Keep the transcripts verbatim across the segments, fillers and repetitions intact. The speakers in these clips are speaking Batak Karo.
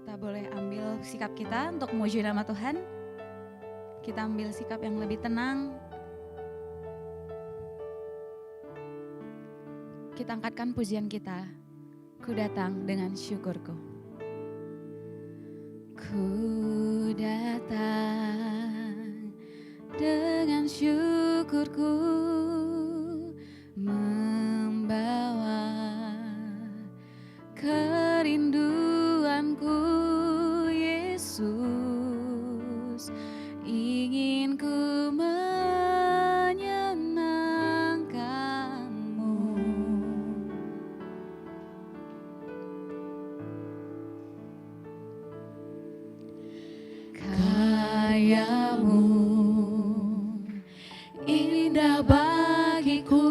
Kita boleh ambil sikap kita untuk memuji nama Tuhan. Kita ambil sikap yang lebih tenang. Kita angkatkan pujian kita, "Ku datang dengan syukurku." Ku datang dengan syukurku, membawa kerinduanku, Yesus, ingin ku menyenangkanmu. Karyamu indah bagiku,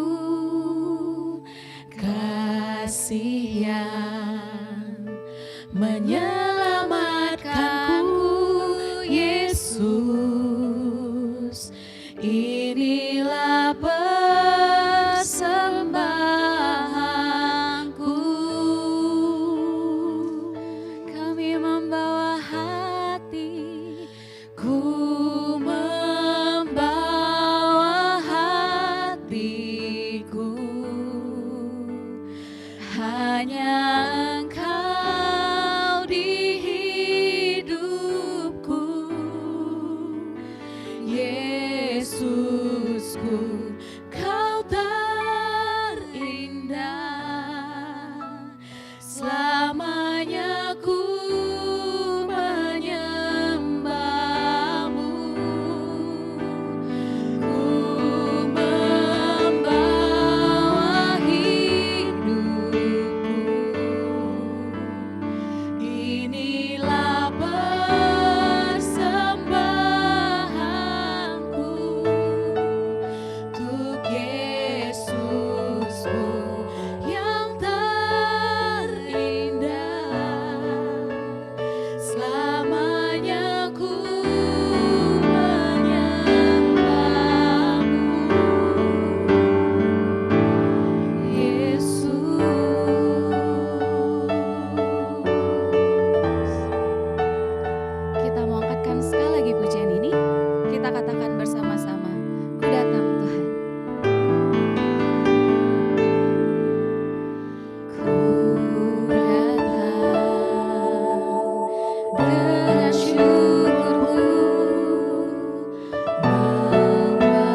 kasih yang menyelamatkanku, Yesus, inilah persembahanku. Kami membawa hati, ku membawa hatiku, hanya Engkau di hidupku, Yesusku, Kau terindah. Selamanya ku menyembahmu, ku membawa hidupku. Inilah persembahanku. Untuk Yesusku yang terindah, selamanya ku menyembahmu, Yesus. Kita mau angkatkan sekali lagi pujian ini. Kita katakan bersama-sama, "Ku datang, Tuhan." Ku datang dengan syukurku, membawa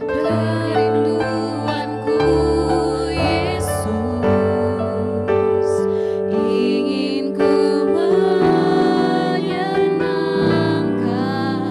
kerinduanku, Yesus, ingin ku menyenangkan.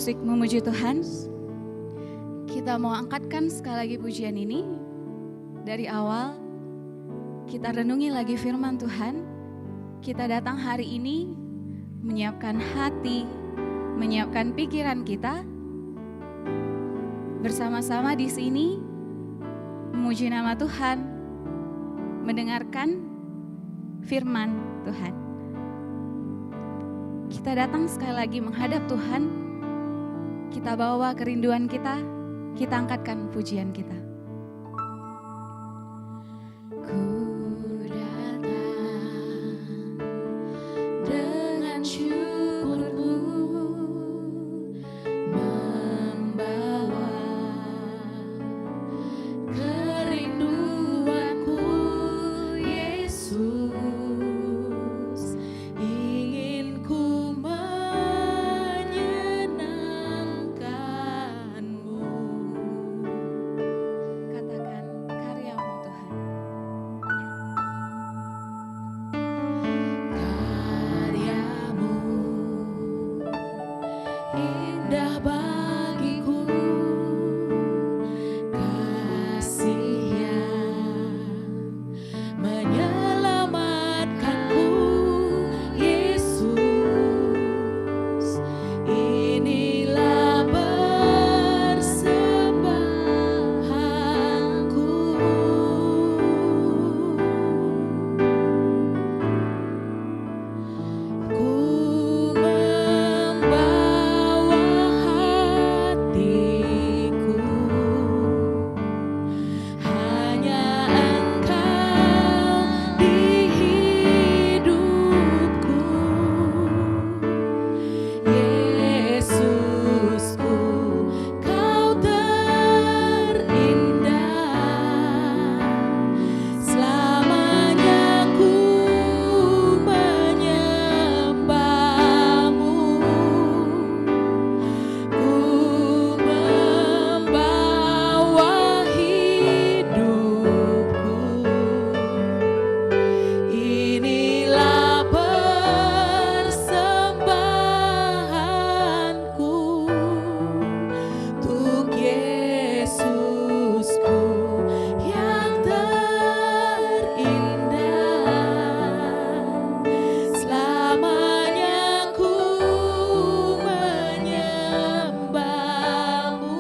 Musik memuji Tuhan. Kita mau angkatkan sekali lagi pujian ini. Dari awal, kita renungi lagi firman Tuhan. Kita datang hari ini menyiapkan hati, menyiapkan pikiran kita. Bersama-sama di sini, memuji nama Tuhan, mendengarkan firman Tuhan. Kita datang sekali lagi menghadap Tuhan, kita bawa kerinduan kita, kita angkatkan pujian kita. Ku datang dengan syukurku, membawa kerinduanku, Yesus, ingin ku menyenangkanmu. Katakan, karyamu, Tuhan. Karyamu indah bagiku, kasih yang menyelamatkanku, Yesus, inilah persembahanku. Ku membawa hatiku, hanya Engkau di hidupku. Yesusku, Kau terindah, selamanya ku menyembahmu, ku membawa hidupku. Inilah persembahan ku, untuk Yesusku yang terindah, selamanya ku menyembahmu,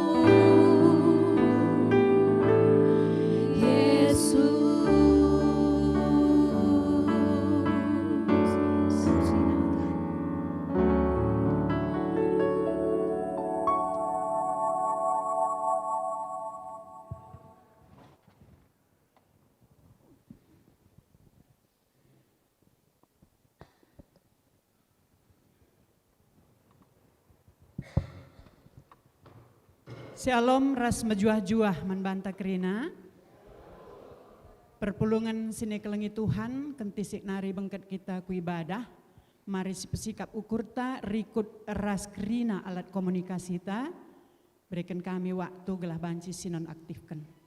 Yesus. Syalom ras mejuah-juah man banta kerina. Perpulungen si nikelengi Tuhan, kentisik nari bengket kita ku ibadah. Mari sipesikap ukurta rikut ras kerina alat komunikasita. Bereken kami waktu gelah banci sinonaktifken.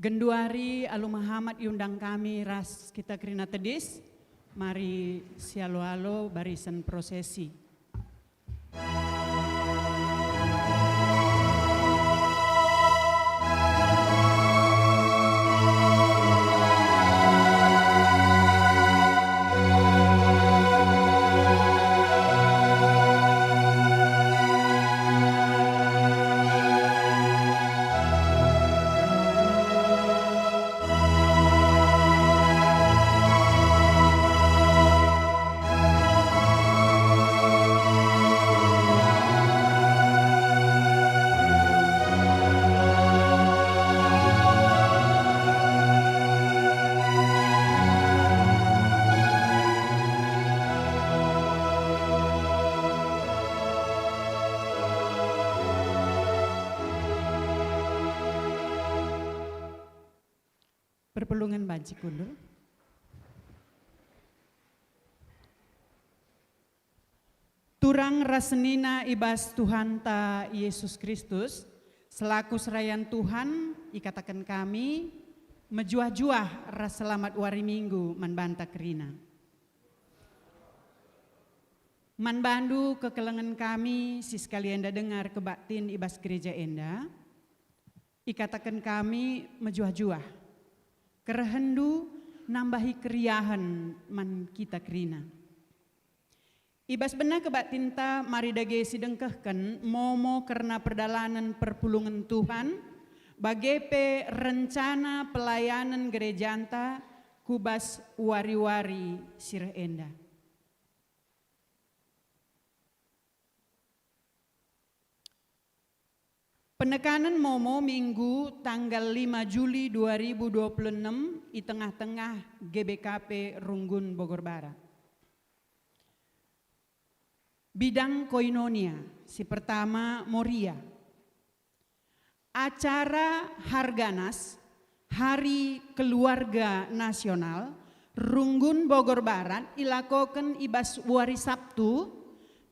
Genduari alu mehamat iundang kami ras kita kerina tedis. Mari sialo-alo barisen prosesi. Perpulungen banci kundul. Turang ras senina i bas Tuhanta Yesus Kristus, selaku serayan Tuhan, ikataken kami, Mejuah-juah ras selamat wari Minggu man banta kerina. Man bandu kekelengen kami si sekali enda dengar kebaktin i bas gereja enda, ikataken kami mejuah-juah. Kerehenndu nambahi keriahen man kita kerina. I bas bena kebaktinta mari dage sidengkehken momo kerna perdalanen perpulungen Tuhan, bage pe rencana pelayanen gerejanta ku bas wari-wari si reh enda. Penekanen momo Minggu tanggal lima Juli dua ribu dua puluh enem i tengah-tengah G B K P Runggun Bogor Barat. Bidang koinonia, si pertama Moria. Acara Harganas, Hari Keluarga Nasional, Runggun Bogor Barat ilakoken i bas wari Sabtu,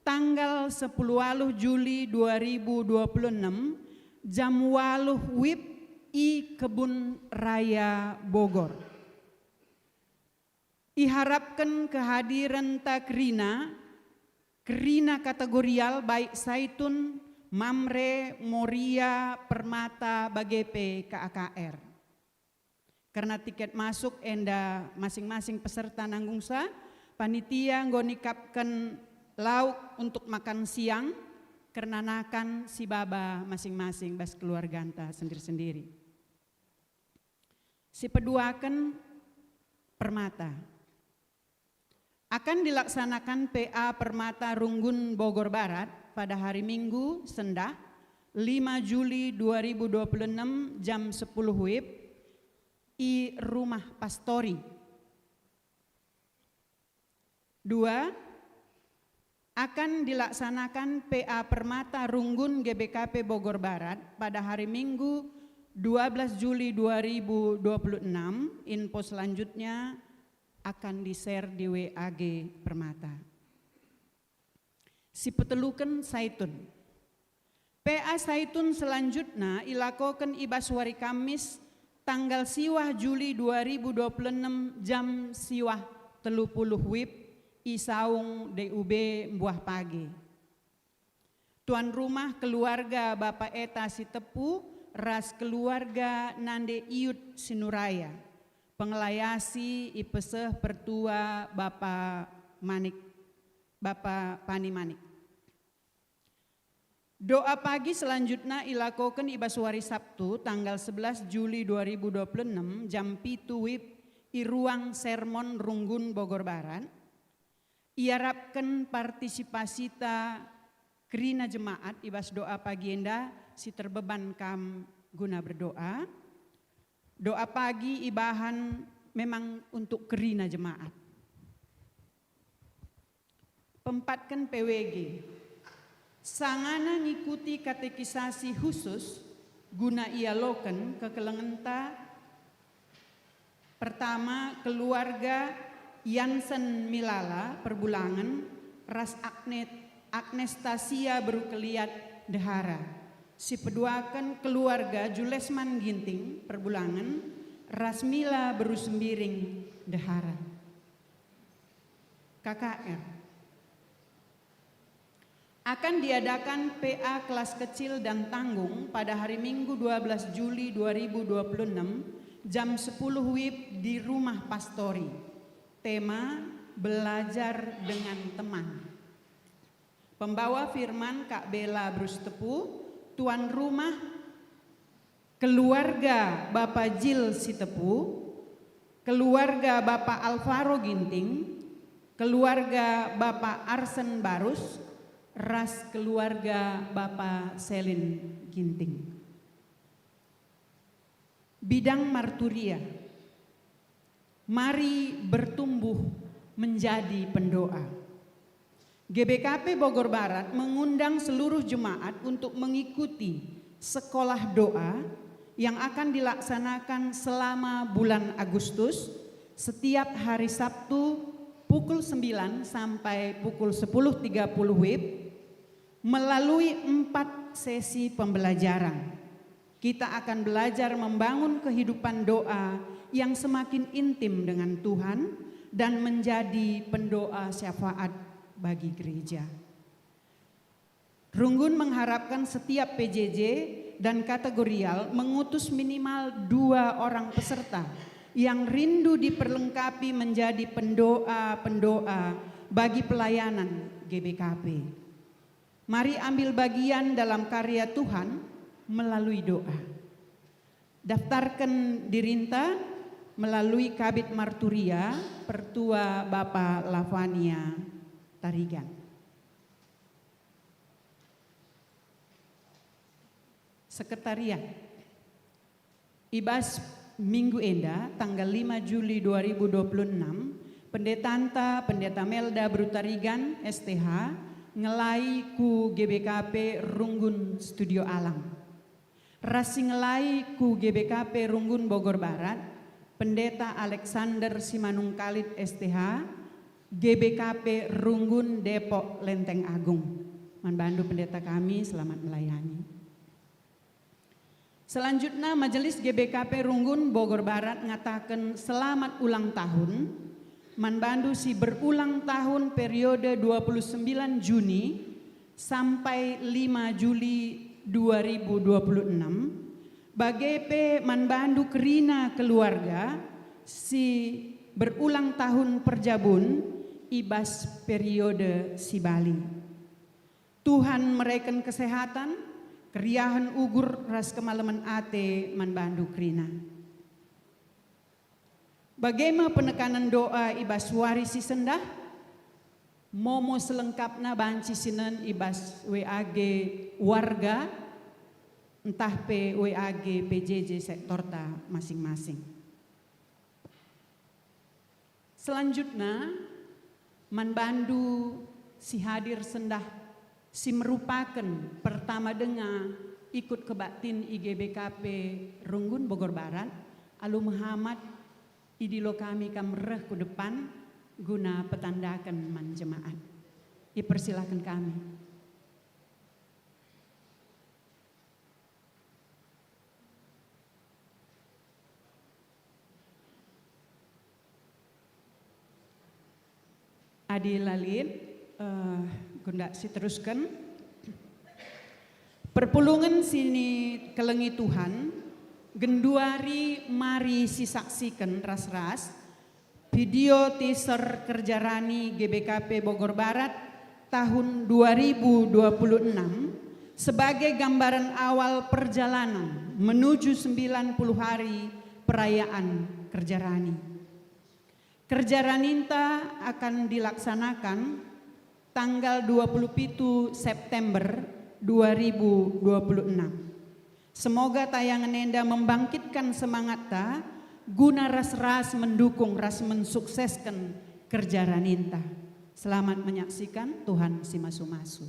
tanggal sepuluh waluh Juli dua ribu dua puluh enem, jam waluh wib i Kebun Raya Bogor. Iharapken kehadirenta kerina, kerina kategorial baik Saitun, Mamre, Moria, Permata, bage pe K A K R. Kerna tiket masuk enda masing-masing peserta nanggungsa, panitia enggo nikapken lauk untuk makan siang kerna nakan si baba masing-masing bas keluarganta sendiri-sendiri. Sipeduaken Permata. Akan dilaksanakan P A Permata Runggun Bogor Barat pada hari Minggu, sendah, lima Juli dua ribu dua puluh enem, jam sepuluh wib, i Rumah Pastori. Dua, akan dilaksanakan P A Permata Runggun G B K P Bogor Barat pada hari Minggu, dua belas Juli dua ribu dua puluh enam. Info selanjutnya akan di-share di W A G Permata. Sipeteluken Saitun. P A Saitun selanjutna ilakoken i bas wari Kamis, tanggal siwah Juli dua ribu dua puluh enem, jam siwah telu puluh wib, i Saung D U B Mbuah Page. Tuan rumah keluarga Bapa Eta Sitepu ras keluarga nande Iut Sinuraya. Pengelayasi ipeseh pertua Bapa Manik, Bapa Pani Manik. Doa pagi selanjutna ilakoken i bas wari Sabtu, tanggal sebelas Juli dua ribu dua puluh enam, jam pitu wib, i ruang sermon Runggun Bogor Barat. Iarapken partisipasita kerina jemaat i bas doa pagi enda si terbeban kam guna berdoa. Doa pagi ibahan memang untuk kerina jemaat. Pempatken P W G. Sangana ngikuti katekisasi khusus guna ialoken kekelengenta, pertama, keluarga Yansen Milala Perbulangen ras Agnet-, Agnestasia Berukeliat Dehara. Sipeduaken keluarga Julesman Ginting Perbulangen ras Mila Beru Sembiring Dehara. K K R. Akan diadakan P A kelas kecil dan tanggung pada hari Minggu dua belas Juli dua ribu dua puluh enam, jam sepuluh wib di Rumah Pastori. Tema, Belajar dengan Teman. Pembawa firman Kak Bella Bruce Tepu, tuan rumah keluarga Bapa Jil Sitepu, keluarga Bapa Alvaro Ginting, keluarga Bapa Arsen Barus, ras keluarga Bapa Selin Ginting. Bidang marturia. Mari bertumbuh menjadi pendoa. G B K P Bogor Barat mengundang seluruh jemaat untuk mengikuti sekolah doa yang akan dilaksanakan selama bulan Agustus, setiap hari Sabtu pukul sembilan sampai pukul sepuluh tiga puluh wib, melalui empat sesi pembelajaran. Kita akan belajar membangun kehidupan doa yang semakin intim dengan Tuhan dan menjadi pendoa syafaat bagi gereja. Runggun mengharapkan setiap P J J dan kategorial mengutus minimal dua orang peserta yang rindu diperlengkapi menjadi pendoa-pendoa bagi pelayanan G B K P. Mari ambil bagian dalam karya Tuhan melalui doa. Daftarken dirinta melalui Kabid Marturia, Pertua Bapa Lavania Tarigan. Sekretariat. I bas minggu enda, tanggal lima Juli dua ribu dua puluh enam, pendetanta, Pendeta Melda Brutarigan, S T H, ngelai ku G B K P Runggun Studio Alam. Ras si ngelai ku G B K P Runggun Bogor Barat, Pendeta Alexander Simanungkalit, S T H, G B K P Runggun Depok Lenteng Agung. Man bandu pendeta kami, selamat melayani. Selanjutna, Majelis G B K P Runggun Bogor Barat ngataken selamat ulang tahun man bandu si berulang tahun periode dua puluh sembilan Juni sampai lima Juli dua ribu dua puluh enam, bage pe man bandu kerina keluarga si berulang tahun perjabun i bas periode si bali. Tuhan mereken kesehatan, keriahen ugur ras kemalemen ate man bandu kerina. Bage me penekanen doa i bas wari si sendah? Momo selengkapna banci sinen i bas W A G warga, ntah pe W A G P J J sektorta masing-masing. Selanjutna, man bandu si hadir sendah si merupaken pertama denga ikut kebaktin i G B K P Runggun Bogor Barat, alu mehamat idilo kami kam reh ku depan guna petandaken man jemaat. Ipersilaken kami. Adi la lit, eh, gunda si terusken. Perpulungen si nikelengi Tuhan, genduari mari sisaksiken ras-ras video teaser Kerja Rani G B K P Bogor Barat tahun dua ribu dua puluh enam sebagai gambaran awal perjalanan menuju sembilan puluh hari perayaan Kerja Rani. Kerja Raninta akan dilaksanakan tanggal dua puluh pitu September dua ribu dua puluh enam. Semoga tayangen enda membangkitkan semangatta guna ras-ras mendukung ras mensuksesken Kerja Raninta. Selamat menyaksikan, Tuhan si masu-masu.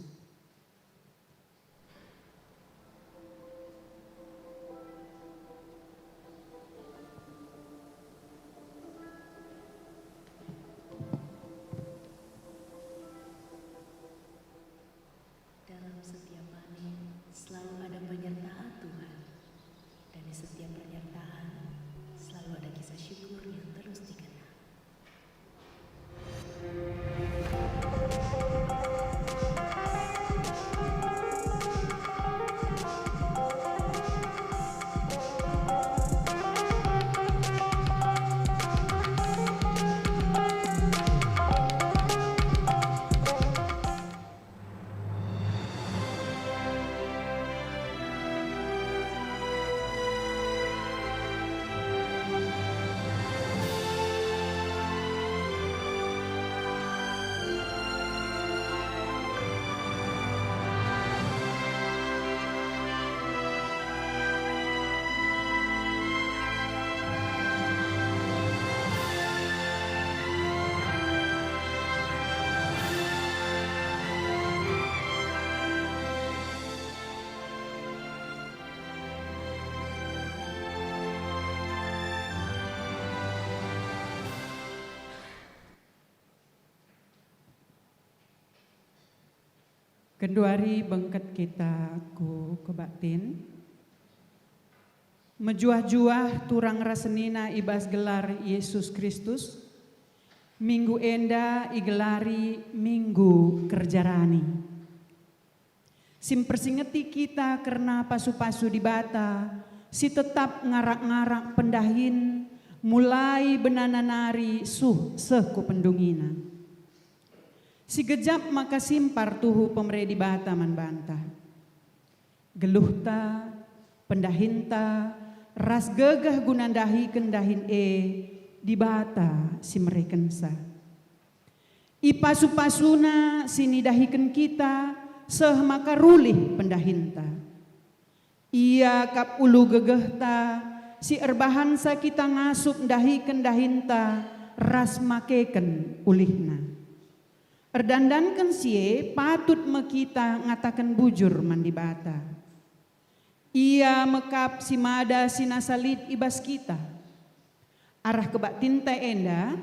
Dalam setiap panen selalu ada penyertaan Tuhan, dan di setiap penyertaan selalu ada kisah syukur yang terus dikenang. Genduari bengket kita ku kebaktin. Mejuah-juah turang ras senina i bas gelar Yesus Kristus, minggu enda igelari Minggu Kerja Rani. Si mpersingeti kita kerna pasu-pasu Dibata si tetap ngarak-ngarak pendahin mulai benana nari suh seh ku pendungina. Si gejap maka simpar tuhu pemere Dibata man banta. Geluhta, pendahinta, ras gegeh guna ndahiken dahin e, Dibata si merekensa. Ipasu-pasuna si nidahiken kita seh maka rulih pendahinta. Ia kap ulu gegehta si erbahansa kita ngasup ndahiken dahinta ras makeken ulihna. Erdandanken si e, patut me kita ngataken bujur man Dibata. Ia me kap si mada si nasa lit i bas kita. Arah kebaktinta enda,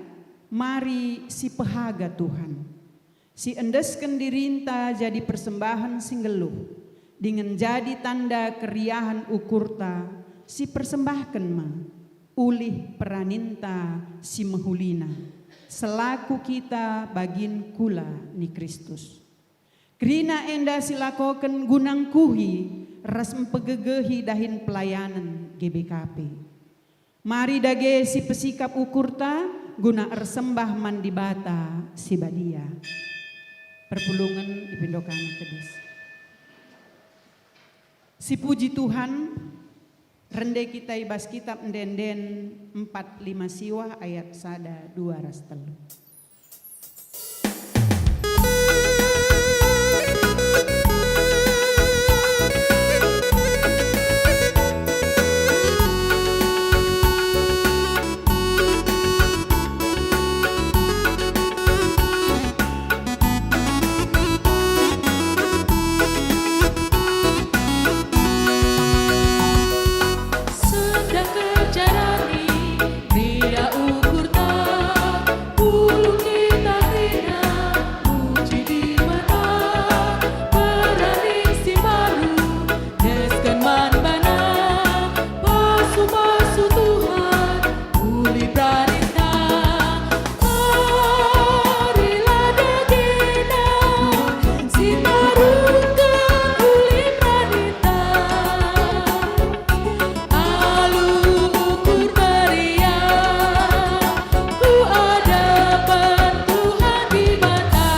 mari sipehaga Tuhan, si endesken dirinta jadi persembahen si nggeluh, dingen jadi tanda keriahen ukurta, si persembahken me ulih peraninta si mehulina, selaku kita bagin kula ni Kristus. Kerina enda silakoken guna ngkuhi ras mpegegehi dahin pelayanen G B K P. Mari dage sipesikap ukurta guna ersembah man Dibata si Badia. Perpulungen ipindo kami kedis. Sipuji Tuhan, rende kita i bas Kitab Ende-enden empat lima siwah ayat sada, dua ras telu. Sendah kerja rani, ria ukurta, pulung kita kerina, muji Dibata, berani si mbaru, desken man baNa, pasu-pasu Tuhan, uli beraninta. Marilah dagena, si mbaruken uli beraninta. Alu ukur meriah, ku adepen Tuhan Dibata.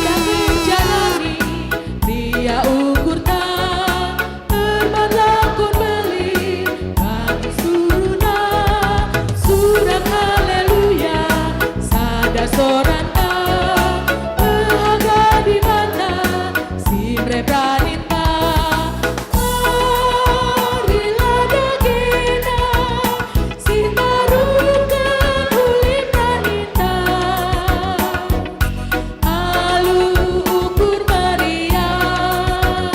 Sendah kerja rani, ria ukurta, erban lakon beli, bagi suruhna, surak haleluya, sada soranta, pehaga Dibata, si mere beraninta. Marilah dagena, si mbaruken uli beraninta. Alu ukur meriah,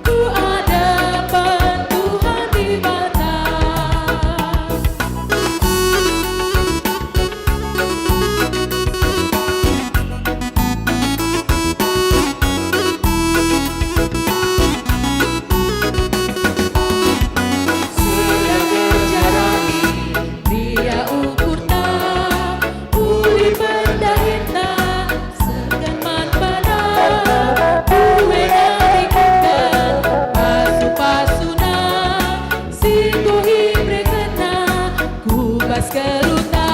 ku adepen Tuhan Dibata. Ria ukurta, uli pendahinta, seken man baNa, ue nari kita, pasu-pasuNa, si enggo iberekenNa, ku bas geluhta.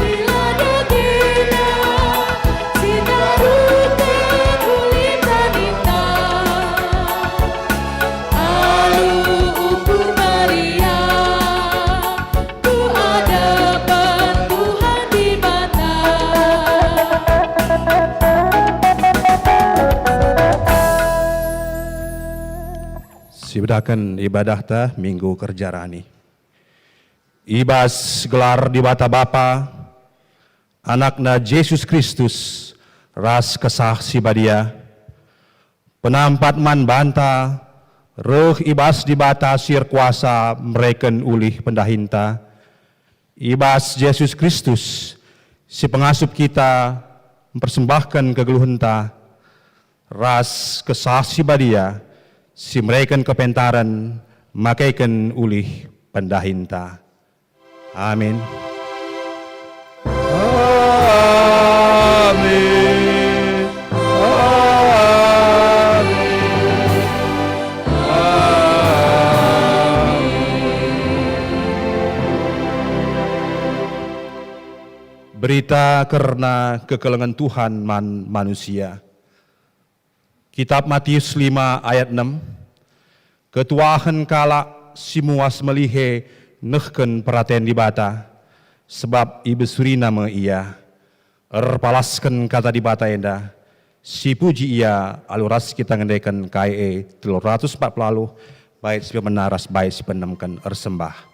Marilah dagena, si mbaruken uli beraninta. Alu ukur meriah, ku adepen Tuhan Dibata. Sibedaken ibadahta Minggu Kerja Rani. I bas gelar Dibata Bapa, AnakNa Jesus Kristus, ras Kesah Si Badia, penampat man banta reh i bas Dibata si erkuasa mereken ulih pendahinta. I bas Jesus Kristus, si pengasup kita mpersembahken kegeluhenta, ras Kesah Si Badia, si mereken kepentaren makeken ulih pendahinta. Amin. Amin. Amin. Amin. Berita kerna kekelengen Tuhan man manusia. Kitap Matius lima ayat enem, "Ketuahen kalak si muas melihe nehken peraten Dibata, sebab ibesurina me ia." Erpalasken kata Dibata enda, sipuji ia alu ras kita ngendeken K E telu ratus empat puluh bait si pemena ras bait si peenemken ersembah.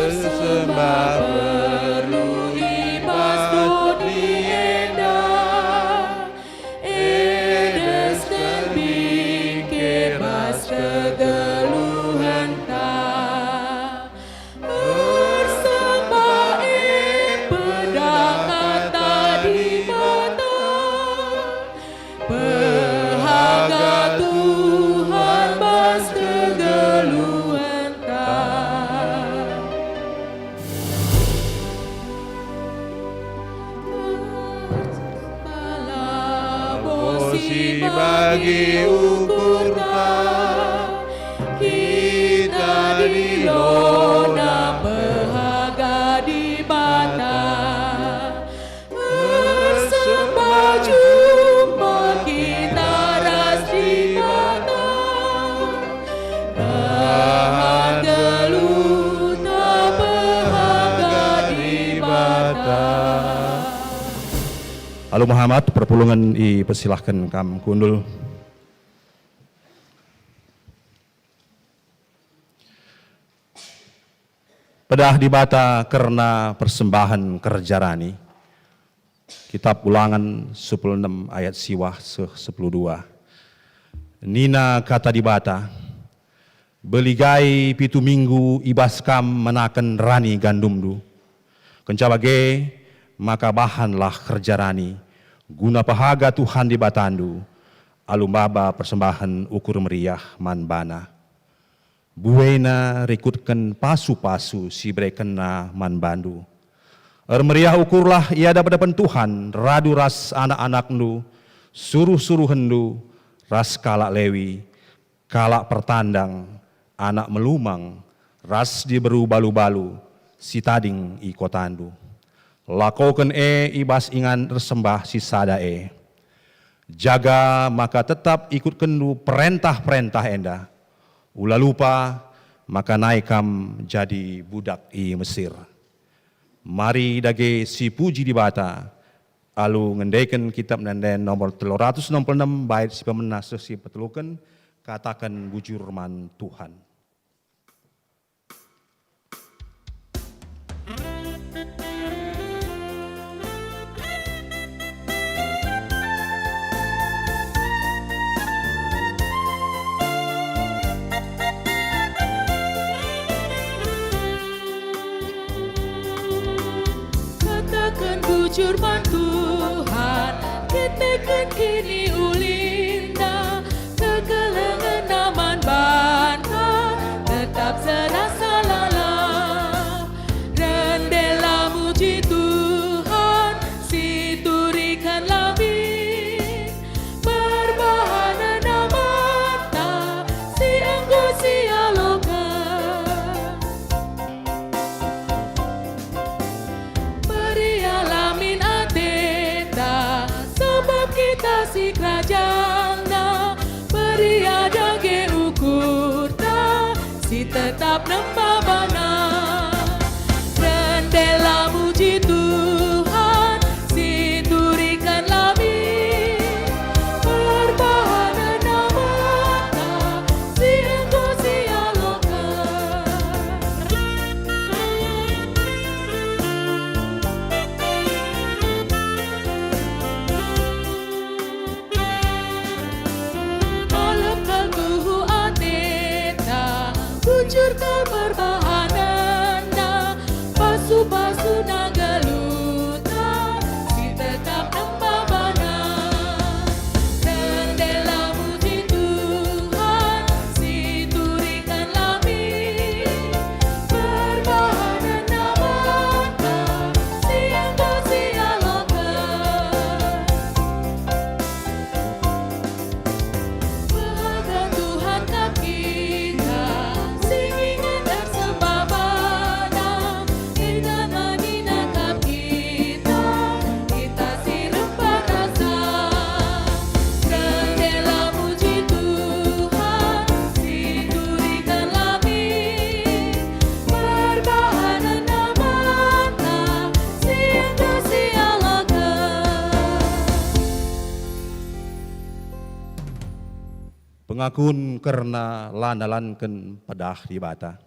Ersembah perlu i bas doni enda, edesken bingke bas kegeluhenta. Ersembah e pedang kata Dibata, pehaga Tuhan bas kegeluhenta. Labo si bagi ukurta, kita dilona pehaga Dibata. Ersembah jumpa kita ras Dibata. Bahan geluhta pehaga Dibata. Alu Muhammad, perpulungen ipersilahken kam kundul. Pedah Dibata kerna persembahen kerja rani. Kitap Ulangen sepuluh enem ayat siwah seh sepuluh dua. Nina kata Dibata, "Beligai pitu minggu i bas kam menaken rani gandumndu. Kenca bage, maka bahanlah kerja rani, guna pehaga Tuhan Dibatandu, alu maba persembahen ukur meriah man baNa." Buena rikutken pasu-pasu si iberekenNa man bandu. Ermeriah ukurlah i adap-adapen Tuhan, radu ras anak-anakndu, suruh-suruhenndu, ras kalak Lewi, kalak pertandang, anak melumang, ras diberu balu-balu si tading i kotandu. Lakoken e i bas ingan ersembah si sada e. Jaga maka tetap ikutkenndu perentah-perentah enda. Ula lupa maka nai kam jadi budak i Mesir. Mari dage sipuji Dibata alu ngendeken Kitap Ende-enden nomor telu ratus enam puluh enem bait si pemena seh si peteluken, kataken bujur man Tuhan. Kataken bujur man Tuhan, keteken kiniulinNa, kekelengenNa man banta tetap serasa lalap. Rendelah muji Tuhan, situriken lamin, perbahanen amanta si enggo sialoken. Meriah lamin ateta, sebab kita sikerajanNa. Meriah dage ukurta, si tetap nemba baNa. Rendelah muji Tuhan, situriken lamin, perbahanen amanta si enggo sialoken. Pasu-pasuna geluhta si tetap nemba baNa. Tendela muji Tuhan si turikan lami, perbahanen namanta si enggo sialoken. Mehaga Tuhan kap kita, si nginget ersembah baNa, enda menina kap kita, kita si rempah rasa. Tendela muji Tuhan, si turikan lami, perbahanen namanta, si enggo sialoken. Pengakun kerna la ndalanken pedah Dibata.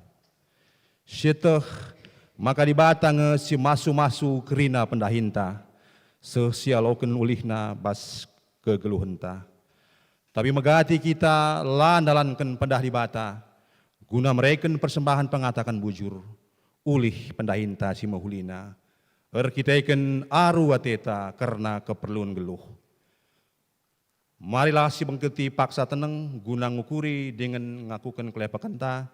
Sieteh maka Dibata nge si masu-masu kerina pendahinta, seh sialoken ulihNa bas kegeluhenta. Tapi megati kita la ndalanken pedah Dibata, guna mereken persembahen pengataken bujur, ulih pendahinta si mehulina, erkiteken aru ateta kerna keperlun geluh. Marilah sibengketi paksa teneng guna ngukuri dingen ngakuken kelepakenta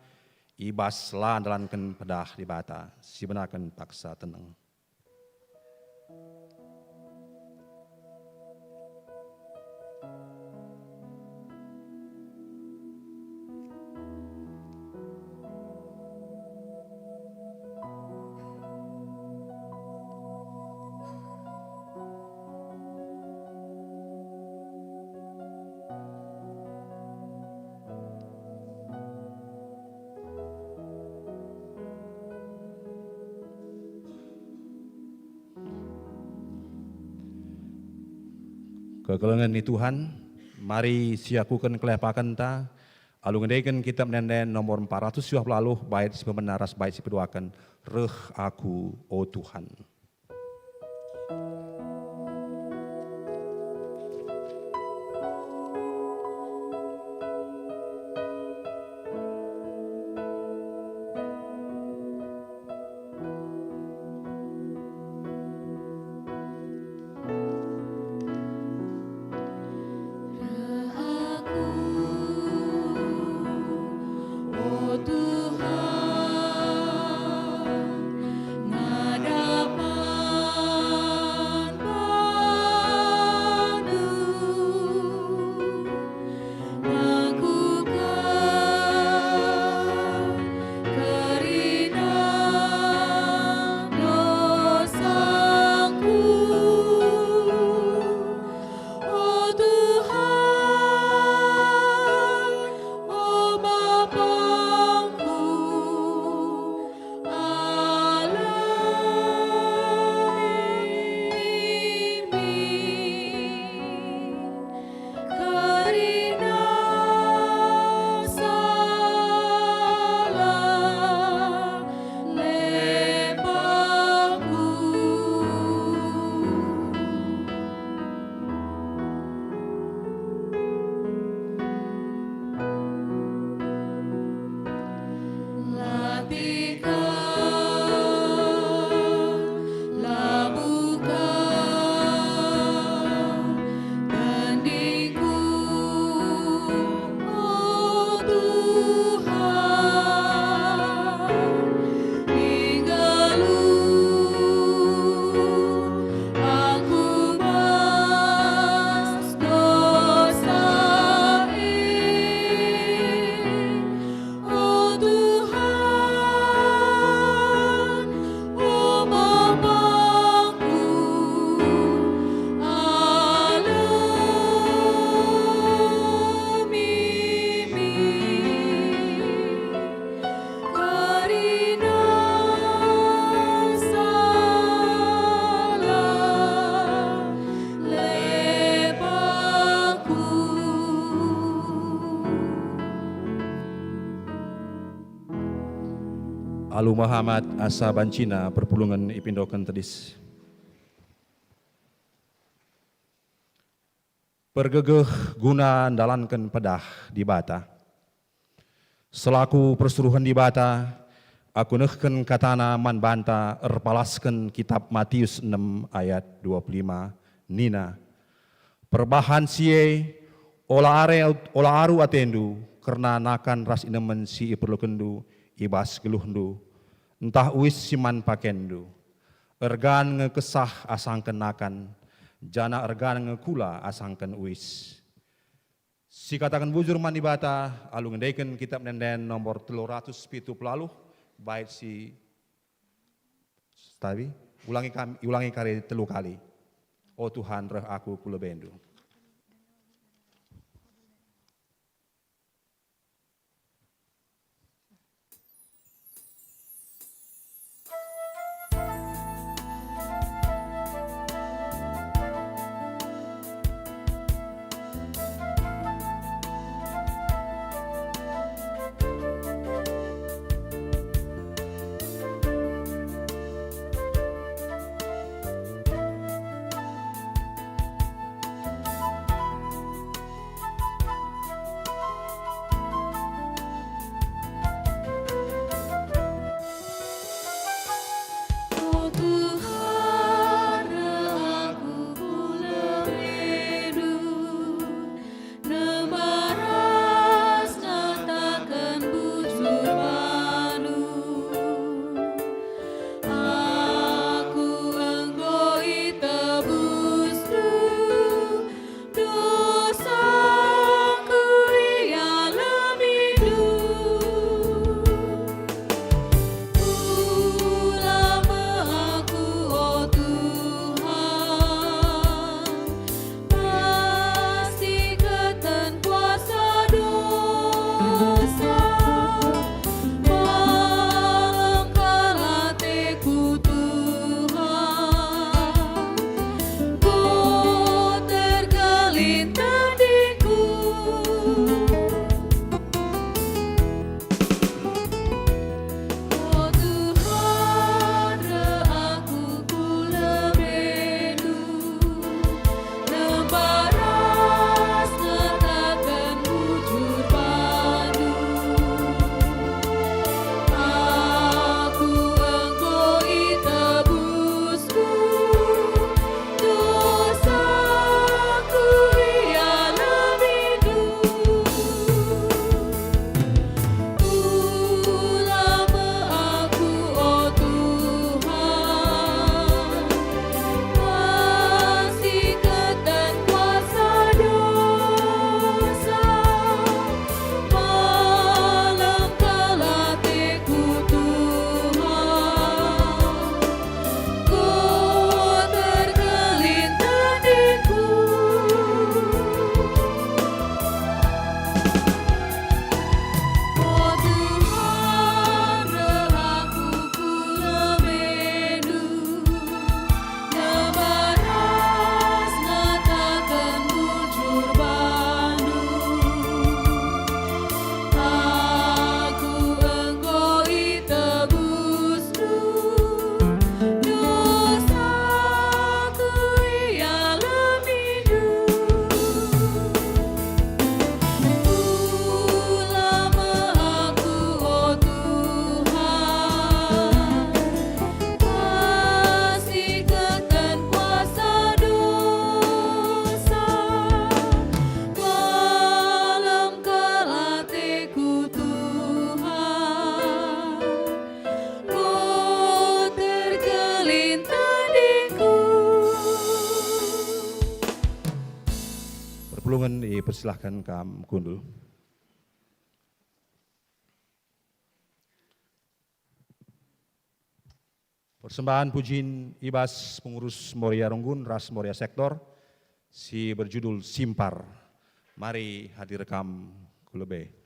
i bas la ndalanken pedah Dibata. Sibenaken paksa teneng. Kekelengen ni Tuhan, mari siakuken kelepakenta, alu ngendeken Kitab Ende-enden nomor empat ratus siwah puluh alu, bait si pemena ras bait si peduaken, Reh Aku, o Tuhan. Aku, o Tuhan, ngadap man bandu, ngakuken kerina dosangku. O Tuhan, o Bapangku, alemi min kerina salah lepangku. Latihken, labuhken tendingku, o Tuhan, nggeluh aku bas dosa e. O Tuhan, o Bapangku, alemi min kerina salah lepangku. Alu mehamat asa bancina perpulungen ipindoken tedis. Pergegeh guna ndalanken pedah Dibata. Selaku persuruhen Dibata, Aku nehken kataNa man banta erpalasken kitap Matius enem ayat dua puluh lima, nina, "Perbahan si e, ola are, ola aru atendu kerna nakan ras inemen si iperlukenndu i bas geluhndu, ntah uis si man pakenndu. Ergan nge kesah asangken nakan, janah ergan nge kula asangken uis." Sikataken bujur man Dibata alu ngendeken Kitap Ende-enden nomor telu ratus pitu puluh waluh, bait si satabi, ulangi kam-, ulangi kari telu kali, "O Tuhan, reh aku ku lebeNdu." O Tuhan, reh aku ku lebeNdu, nemba ras ngataken bujur baNdu. Aku enggo itebusNdu, dosaku ialemindu. Pula me aku, o Tuhan, bersihken kuasa dosa. Malem kal ateku, Tuhan, enggo terkelin tandingku. O Tuhan, reh aku ku lebeNdu, nemba ras ngataken bujur baNdu. Aku enggo itebusNdu, dosaku ialemindu. Pula me aku, o Tuhan, bersihken kuasa dosa. Malem kal ateku, Tuhan, enggo terkelin tandingku. O Tuhan, reh aku ku lebeNdu, nemba ras ngataken bujur baNdu. Aku enggo itebusNdu, dosaku ialemindu. Pula me aku, o Tuhan, bersihken kuasa dosa. Malem kal ateku, Tuhan, enggo terkelin tandingku. Perpulungen ipersilahken kam kundul. Persembahen pujin i bas pengurus Moria Runggun ras Moria Sektor si berjudul Simpar. Mari hadir kam ku lebe.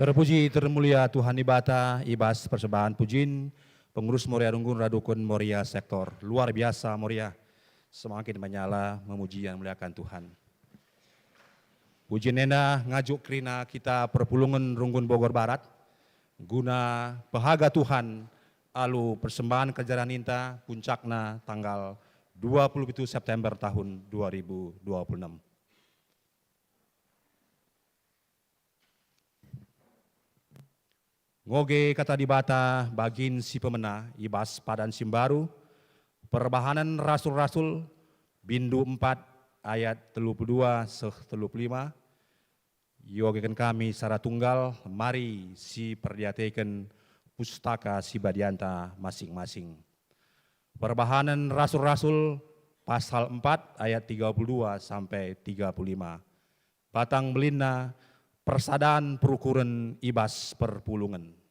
Terpuji termulia Tuhan Dibata, i bas persembahen pujin pengurus Moria Runggun Radukun Moria Sektor. Luar biasa Moria, semakin menyala memuji dan memuliakan Tuhan. Pujin enda ngajuk kerina kita perpulungen Runggun Bogor Barat, guna pehaga Tuhan alu persembahen kerajaan ninta, puncakna tanggal dua puluh pitu September tahun dua ribu dua puluh enam. Ngoge kata Dibata bagin si pemena i bas padan si mbaru, Perbahanen Rasul-rasul, bindu empat ayat telu puluh dua seh telu puluh lima, iogeken kami secara tunggal, mari siperdiateken Pustaka Si Badianta masing-masing. Perbahanen Rasul-rasul, pasal empat ayat tiga puluh dua sampai tiga puluh lima. Batang belinna, persadan perukuren i bas perpulungen.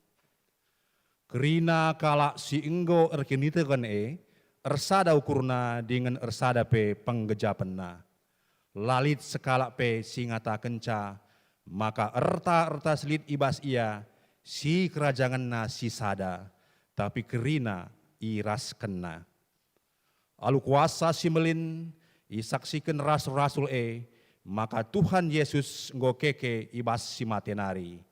Kerina kalak si enggo erkiniteken e, ersada ukurna dingen ersada pe penggejapenna. La lit sekalak pe si ngatakenca maka erta-erta si lit i bas ia sikerajangenna sisada, tapi kerina iraskenna. Alu kuasa si mbelin isaksiken rasul-rasul e maka Tuhan Jesus enggo keke i bas si mate nari,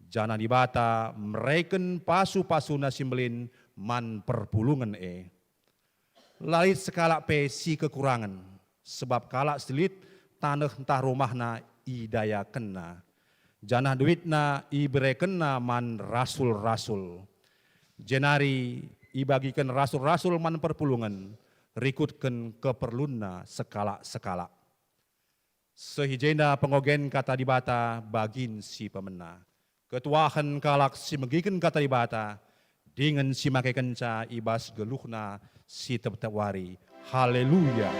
janah Dibata mereken pasu-pasuNa si mbelin man perpulungen e. La lit sekalak pe si kekurangen, sebab kalak si lit taneh ntah rumahna idayakenna, janah duitna iberekenna man rasul-rasul. Jenari ibagiken rasul-rasul man perpulungen, rikutken keperlunna sekalak-sekalak. Seh i jenda pengogen kata Dibata bagin si pemena. Ketuahen kalak si megiken kata Dibata, dingen si makekenca i bas geluhna si tep-tep wari. Haleluya!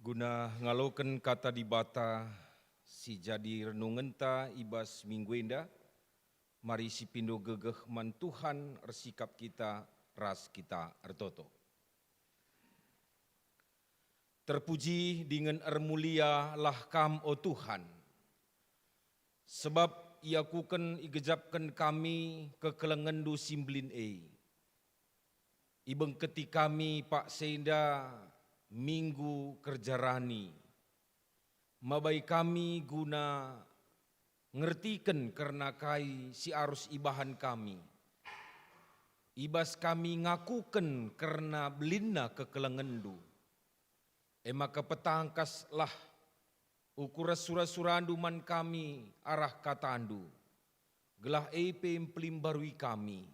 Guna ngaloken kata Dibata si jadi renungenta i bas minggu enda, mari sipindo gegeh man Tuhan, ersikap kita ras kita ertoto. Terpuji dingen ermulialah Kam, o Tuhan, sebab iakuken igejapken kami kekelengenNdu si mbelin e. Ibengketi kami paksa enda Minggu Kerja Rani, mabai kami guna ngertiken kerna kai si arus ibahan kami. I bas kami ngakuken kerna belinna kekelengenNdu. E maka petangkaslah ukur ras sura-suraNdu man kami arah kataNdu, gelah e pe mpelimbarui kami.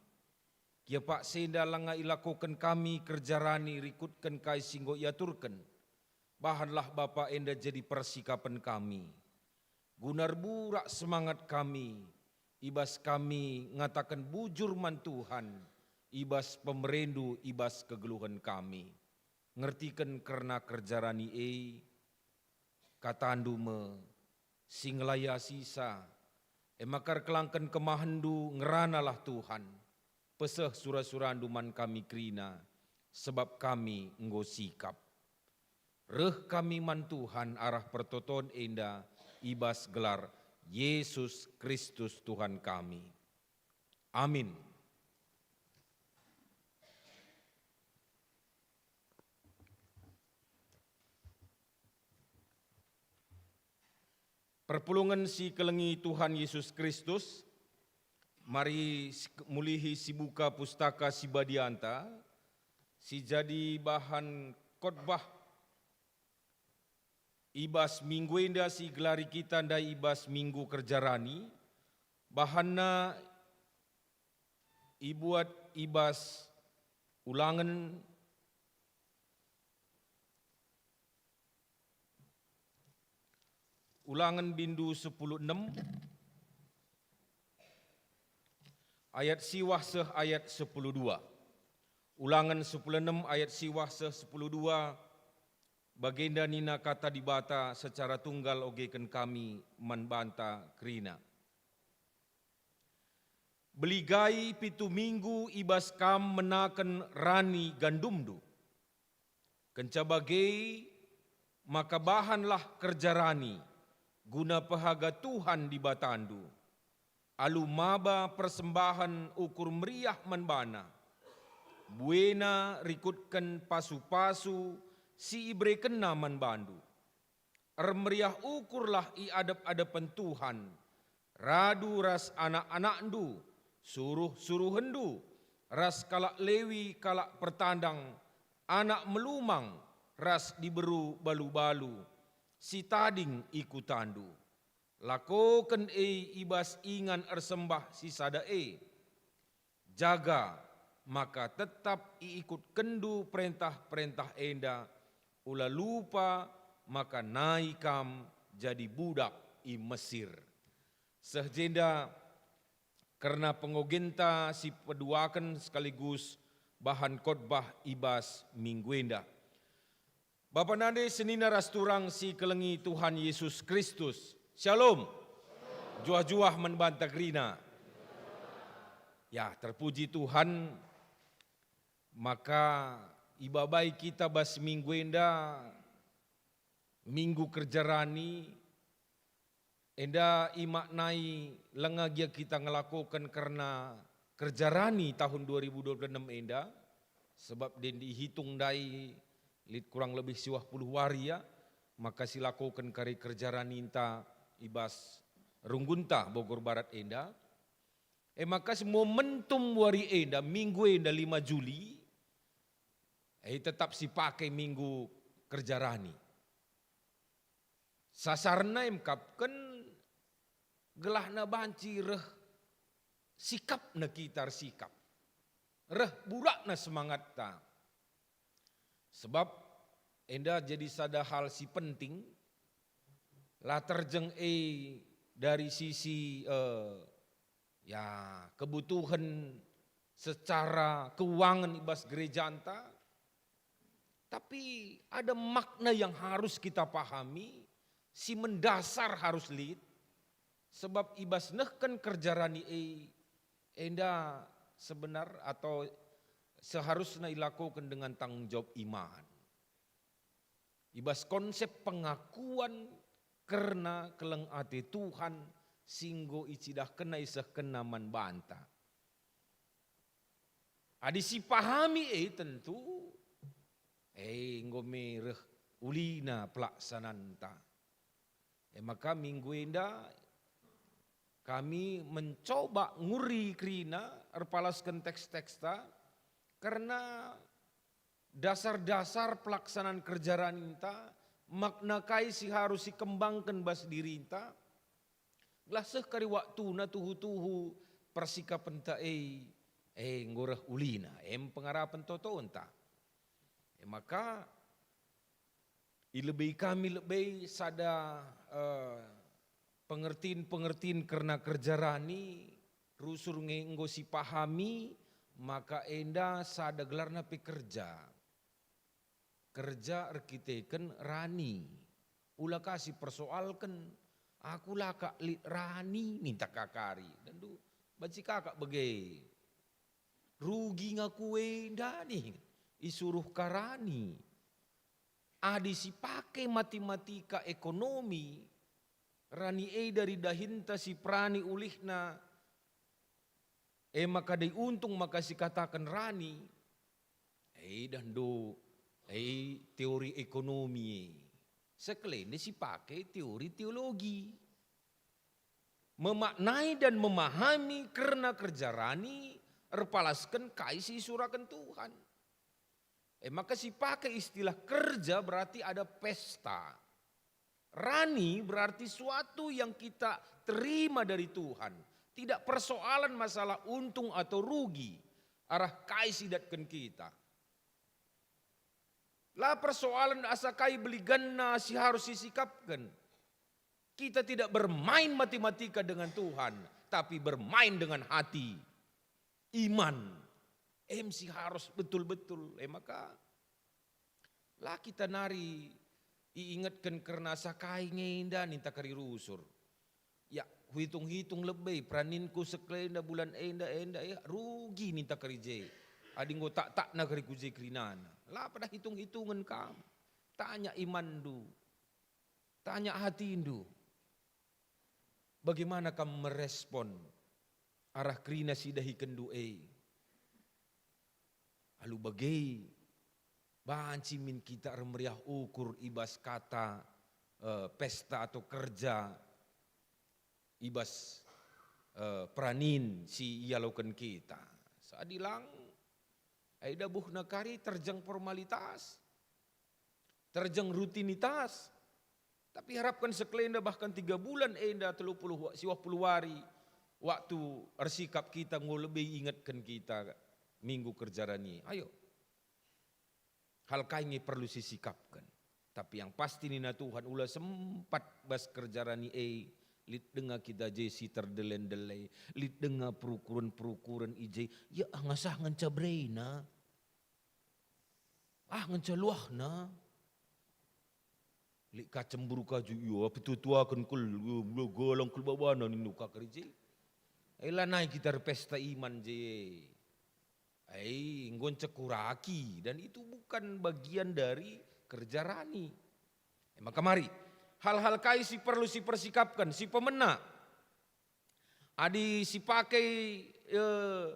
Gia paksa enda langa ilakoken kami kerja rani rikutken kai si enggo iaturken. Bahanlah Bapa enda jadi persikapen kami, guna erburak semangat kami, i bas kami ngataken bujur man Tuhan, i bas pemereNdu, i bas kegeluhen kami. Ngertiken kerna kerja rani e, kataNdu me si ngelayasisa, e maka erkelangken kemahenNdu ngeranalah Tuhan, peseh sura-suraNdu man kami kerina, sebab kami enggo sikap. Reh kami man Tuhan arah pertoton enda i bas gelar Yesus Kristus Tuhan kami. Amin. Perpulungen si kelengi Tuhan Yesus Kristus, mari s-, mulihi sibuka Pustaka Si Badianta, si jadi bahan khotbah i bas minggu enda si igelari kita ndai i bas Minggu Kerja Rani, bahanna ibuat i bas Ulangen Ulangen bindu sepuluh enem, ayat siwah seh ayat sepuluh dua. Ulangen sepuluh enem ayat siwah seh sepuluh dua, bagenda nina Kata Dibata secara tunggal ogeken kami man banta kerina. Beligai pitu minggu i bas kam menaken rani gandumndu. Kenca bage, maka bahanlah kerja rani, guna pehaga Tuhan Dibatandu, alu maba persembahen ukur meriah man baNa. Buena rikutken pasu-pasu si iberekenNa man bandu. Ermeriah ukurlah i adep-adepen Tuhan, radu ras anak-anakndu, suruh-suruhenndu, ras kalak Lewi, kalak pertandang, anak melumang, ras diberu balu-balu, si tading i kutandu. Lakoken e i bas ingan ersembah si sada e. Jaga maka tetap iikutkenndu perentah-perentah enda, ula lupa maka nai kam jadi budak i Mesir. Seh jenda kerna pengogenta si peduaken sekaligus bahan khotbah i bas minggu enda. Bapa nande senina ras turang si kelengi Tuhan Yesus Kristus. Shalom. Juah-juah man banta kerina. Ya, terpuji Tuhan, maka ibabai kita bas minggu enda, minggu kerja rani, enda imaknai langa gia kita ngelakoken kerna kerja rani tahun dua ribu dua puluh enem enda, sebab den dihitung ndai lit kurang lebih siwah puluh wari ya, maka silakoken kari kerja raninta i bas runggunta Bogor Barat enda. E maka si momentum wari enda, minggu enda lima Juli, e tetap sipake minggu kerja rani. Sasarna emkapken gelahna banci reh sikapna kita ersikap, reh burakna semangatta. Sebab enda jadi sada hal si penting, la terjeng e dari sisi, eh, ya, kebutuhen secara keuangan i bas gerejanta, tapi ada makna yang harus kita pahami, si mendasar harus lit, sebab i bas nehken kerja rani e, enda sebenar atau seharusna ilakoken dengan tanggung jawab iman. I bas konsep pengakuan kerna keleng ate Tuhan si enggo icidahkenNa isehkenNa man banta. Adi sipahami e tentu, e enggo me reh ulina pelaksananta. E maka minggu enda kami mencoba nguri kerina erpalasken teks-teksta, kerna dasar-dasar pelaksanaan kerja raninta, makna kai si harus sikembangken bas dirinta, gelah seh kari waktuna tuhu-tuhu persikapenta e, e enggo reh ulina, em pengarapen totonta. E maka, ilebei kami lebe sada, eh, pengertin-pengertin kerna kerja rani, rusur nge enggo sipahami maka enda sada gelarna pe kerja. Kerja erkiteken rani. Ula ka sipersoalken, "Aku la kak lit rani," ninta ka kari. Dendu, banci ka kak bage. Rugi ngaku enda nih, isuruh ka rani. Adi sipake matematika ekonomi, rani e dari dahinta si perani ulihna, e maka dai untung maka sikataken rani, e idah ndo, e teori ekonomi e. Sekelende sipake teori teologi. Memaknai dan memahami kerna kerja rani erpalasken kai si isuraken Tuhan. E maka sipake istilah kerja berarti ada pesta. Rani berarti suatu yang kita terima dari Tuhan. Tidak persoalan masalah untung atau rugi, arah kai si idatken kita. La persoalan asa kai beliganna si harus sisikapken. Kita tidak bermain matematika dengan Tuhan, tapi bermain dengan hati, iman. Em si harus betul-betul. E maka, la kita nari iingetken kerna sakai nge enda ninta kari rusur. Ya, huitung-hitung lebe peraninku sekelenda bulan enda, enda, ya, rugi ninta kari je. Adi enggo tak-takna kari ku je kerinana. La pada hitung-hitungen kam. Tanya imanndu. Tanya hatindu. Bagaimana kam merespon arah kerina si idahikenndu e? Alu bage, banci min kita ermeriah ukur i bas kata, eh, pesta atau kerja, i bas, eh, peranin si ialoken kita. Sadi lang, ai dabuhna kari terjeng formalitas, terjeng rutinitas. Tapi harapken sekelenda bahkan tiga bulan enda, telu puluh wa-, siwah puluh wari, waktu ersikap kita enggo lebe ingetken kita Minggu Kerja Rani. Ayo. Hal kai nge perlu sisikapken. Tapi yang pasti nina Tuhan, ula sempat bas Kerja Rani e, lit denga kita je si terdele-ndele, lit denga perukuren-perukuren i je, ya ah ngasah ngenca berena. Ah, ngenca luahna. Lit ka cemburu kaju, ia petutuaken kal, ia galang kal babana nindu ka kari je. E, lanai kita erpesta iman je. Ai, enggo ncekuraki, dan itu bukan bagian dari Kerja Rani. E, maka mari, hal-hal kai si perlu sipersikapken, si pemena. Adi sipake, eh,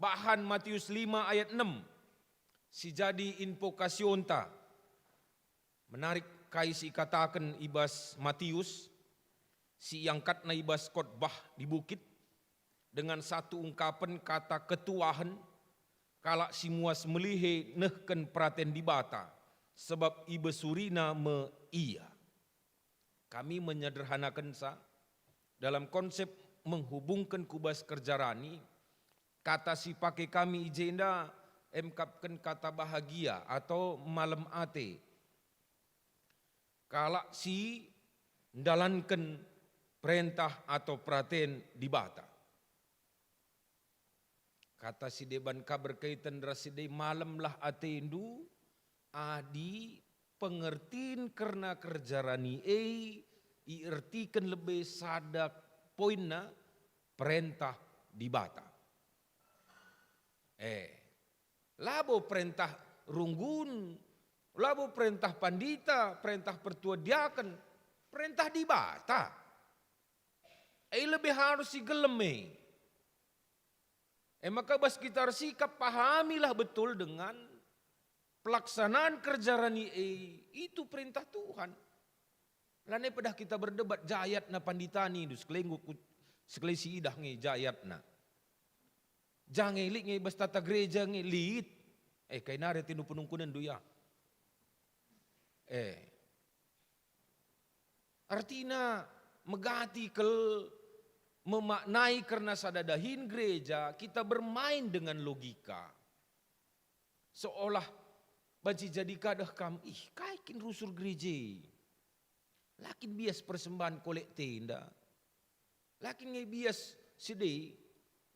bahan Matius lima ayat enem, si jadi invokasionta. Menarik kai si ikataken i bas Matius, si iangkatna i bas khotbah di bukit, dengan satu ungkapen kata ketuahen, kalak si muas melihe nehken peraten Dibata, sebab ibesurina me ia. Kami menyederhanakenca dalam konsep menghubungken ku bas Kerja Rani, kata si pake kami i jenda emkapken kata bahagia atau malem ate. Kalak si ndalanken perentah atau peraten Dibata. Kata si deban ka berkaitan ras si de, malemlah atendu, adi pengertin kerna Kerja Rani e iertiken lebe sada poinna perentah Dibata. Eh, labo perentah runggun, labo perentah pandita, perentah pertua diaken, perentah Dibata. E lebe harus sigelem e. E maka bas kita ersikap, pahamilah betul dengan pelaksanaan Kerja Rani e, itu perintah Tuhan. Lanai pedah kita berdebat, ja ayatna pandita nindu, sekelai enggo ku-, sekelai si idah nge ja ayatna. Ja nge lit nge bas tata gereja nge lit. Eh, kai nari atendu penungkunenndu ya. Eh. Artina, megati kal memaknai kerna sada dahin gereja, kita bermain dengan logika. Seolah banci jadi ka deh kam, "Ih, kai kin rusur gereja? La kin bias persembahan kolekte enda? La kin nge bias si de?"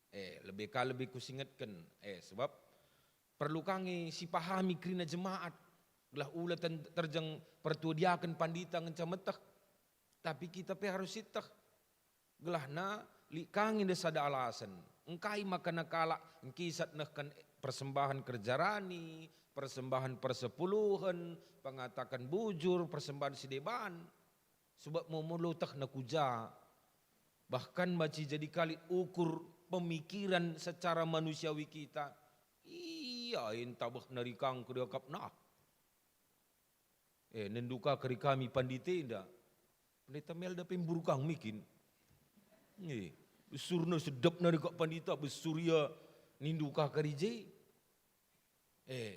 Eh, lebe ka lebe kusingetken. Eh, sebab perlu ka nge sipahami kerina jemaat, gelah ula ten-, terjeng pertua diaken pandita ngenca meteh. Tapi kita pe harus sieteh. Gelahna lit ka nge nde sada alasen. Engkai makana kalak engkisat nehken persembahan Kerja Rani, persembahan persepuluhen, pengataken bujur, persembahan si deban? Sebab momo lotehna ku ja. Bahkan banci jadi ka lit ukur pemikiran secara manusiawi kita. Ia enta beh nari kang kedekap nah. Eh, nindu ka kari kami pandita enda. Pendeta Melda pe mburu kang mikin. Eh, besurna sedap nari kak pandita, besur ia nindu ka kari je. Eh,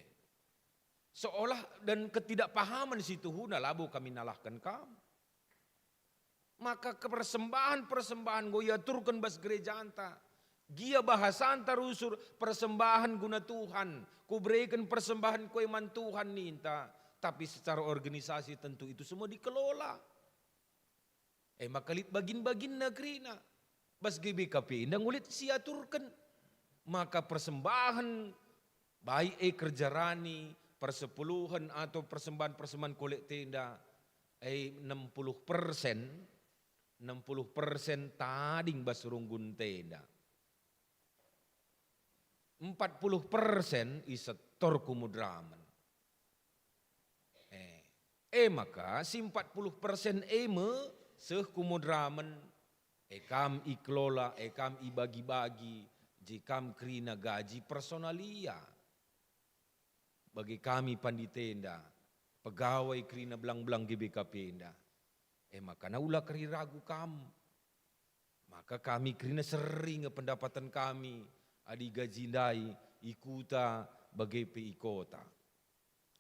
seolah dan ketidakpahaman si tuhuna labo kami nalahken kam. Maka persembahan-persembahan enggo iaturken bas gerejanta. Gia bahasanta rusur, "Persembahen guna Tuhan, kubereken persembahenku e man Tuhan," ninta. Tapi secara organisasi tentu itu semua dikelola. E maka lit bagin-baginna kerina. Bas G B K P enda ngulit si aturken. Maka persembahen, baik e kerja rani, persepuluhen atau persembahan-persembahan kolekte enda, e enam puluh persen, enam puluh persen tading bas runggun enda. Empat puluh persen isetor ku mudramen. Eh, e maka si empat puluh persen e me seh ku mudramen, e kam ikelola, e kam ibagi-bagi, je kam kerina gaji personalia. Bage kami pandita enda, pegawai kerina belang-belang G B K P enda. E maka ula kari ragu kam. Maka kami kerina seri nge pendapaten kami, adi gaji ndai i kuta bage pe i kota.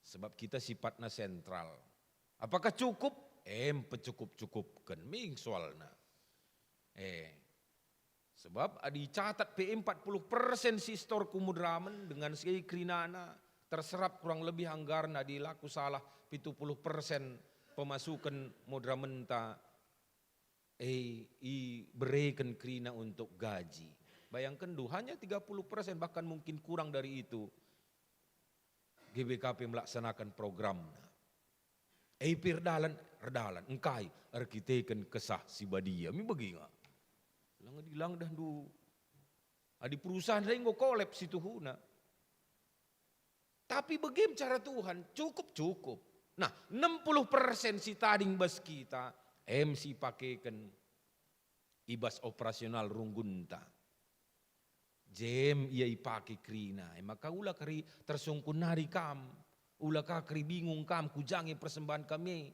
Sebab kita sifatna sentral. Apakah cukup? Em pecukup-cukupken, ming soalna. Eh, sebab adi catat pe empat puluh persen si setor ku mudramen dengan si kerinana, terserap kurang lebih anggaran adi la ku salah pitu puluh persen pemasuken mudramenta e ibereken kerina untuk gaji. Bayangkenndu, hanya tiga puluh persen, bahkan mungkin kurang dari itu, G B K P melaksanakan programna. E pe erdalan, erdalan, engkai erkiteken Kesah Si Badia, mi bage nga. Lang dilang dah ndu. Adi perusahaan ndai enggo kolaps situhuna. Tapi bage me cara Tuhan, cukup-cukup. Nah, enam puluh persen si tading bas kita, em si ipakeken i bas operasional runggunta. Jem ia ipake kerina, e maka ula kari tersungkun nari kam, ula ka kari bingung kam ku ja nge persembahen kami e.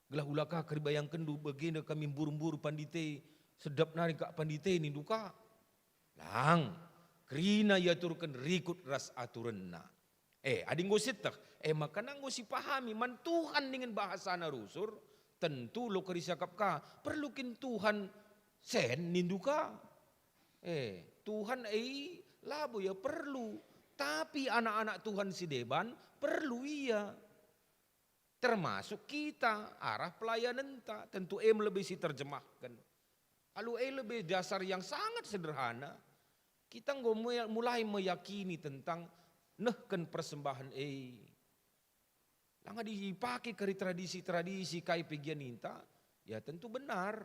Gelah ula ka kari bayangkenndu bagenda kami mbur-mbur pandita e, sedap nari kap pandita e nindu ka. Lang, kerina iaturken rikut ras aturenna. Eh, adi enggo sieteh, eh, maka enggo sipahami man Tuhan dingen bahasana rusur, tentu lo kari siakap ka, perlu kin Tuhan sen nindu ka. Eh, Tuhan e labo ia perlu, tapi anak-anak Tuhan si deban perlu ia. Termasuk kita, arah pelayanenta, tentu e me lebe si terjemahken. Alu e lebe dasar yang sangat sederhana, kita enggo mea-, mulai meyakini tentang nehken persembahen e. Lang adi ipake kari tradisi-tradisi kai pe gia ninta, ya tentu benar.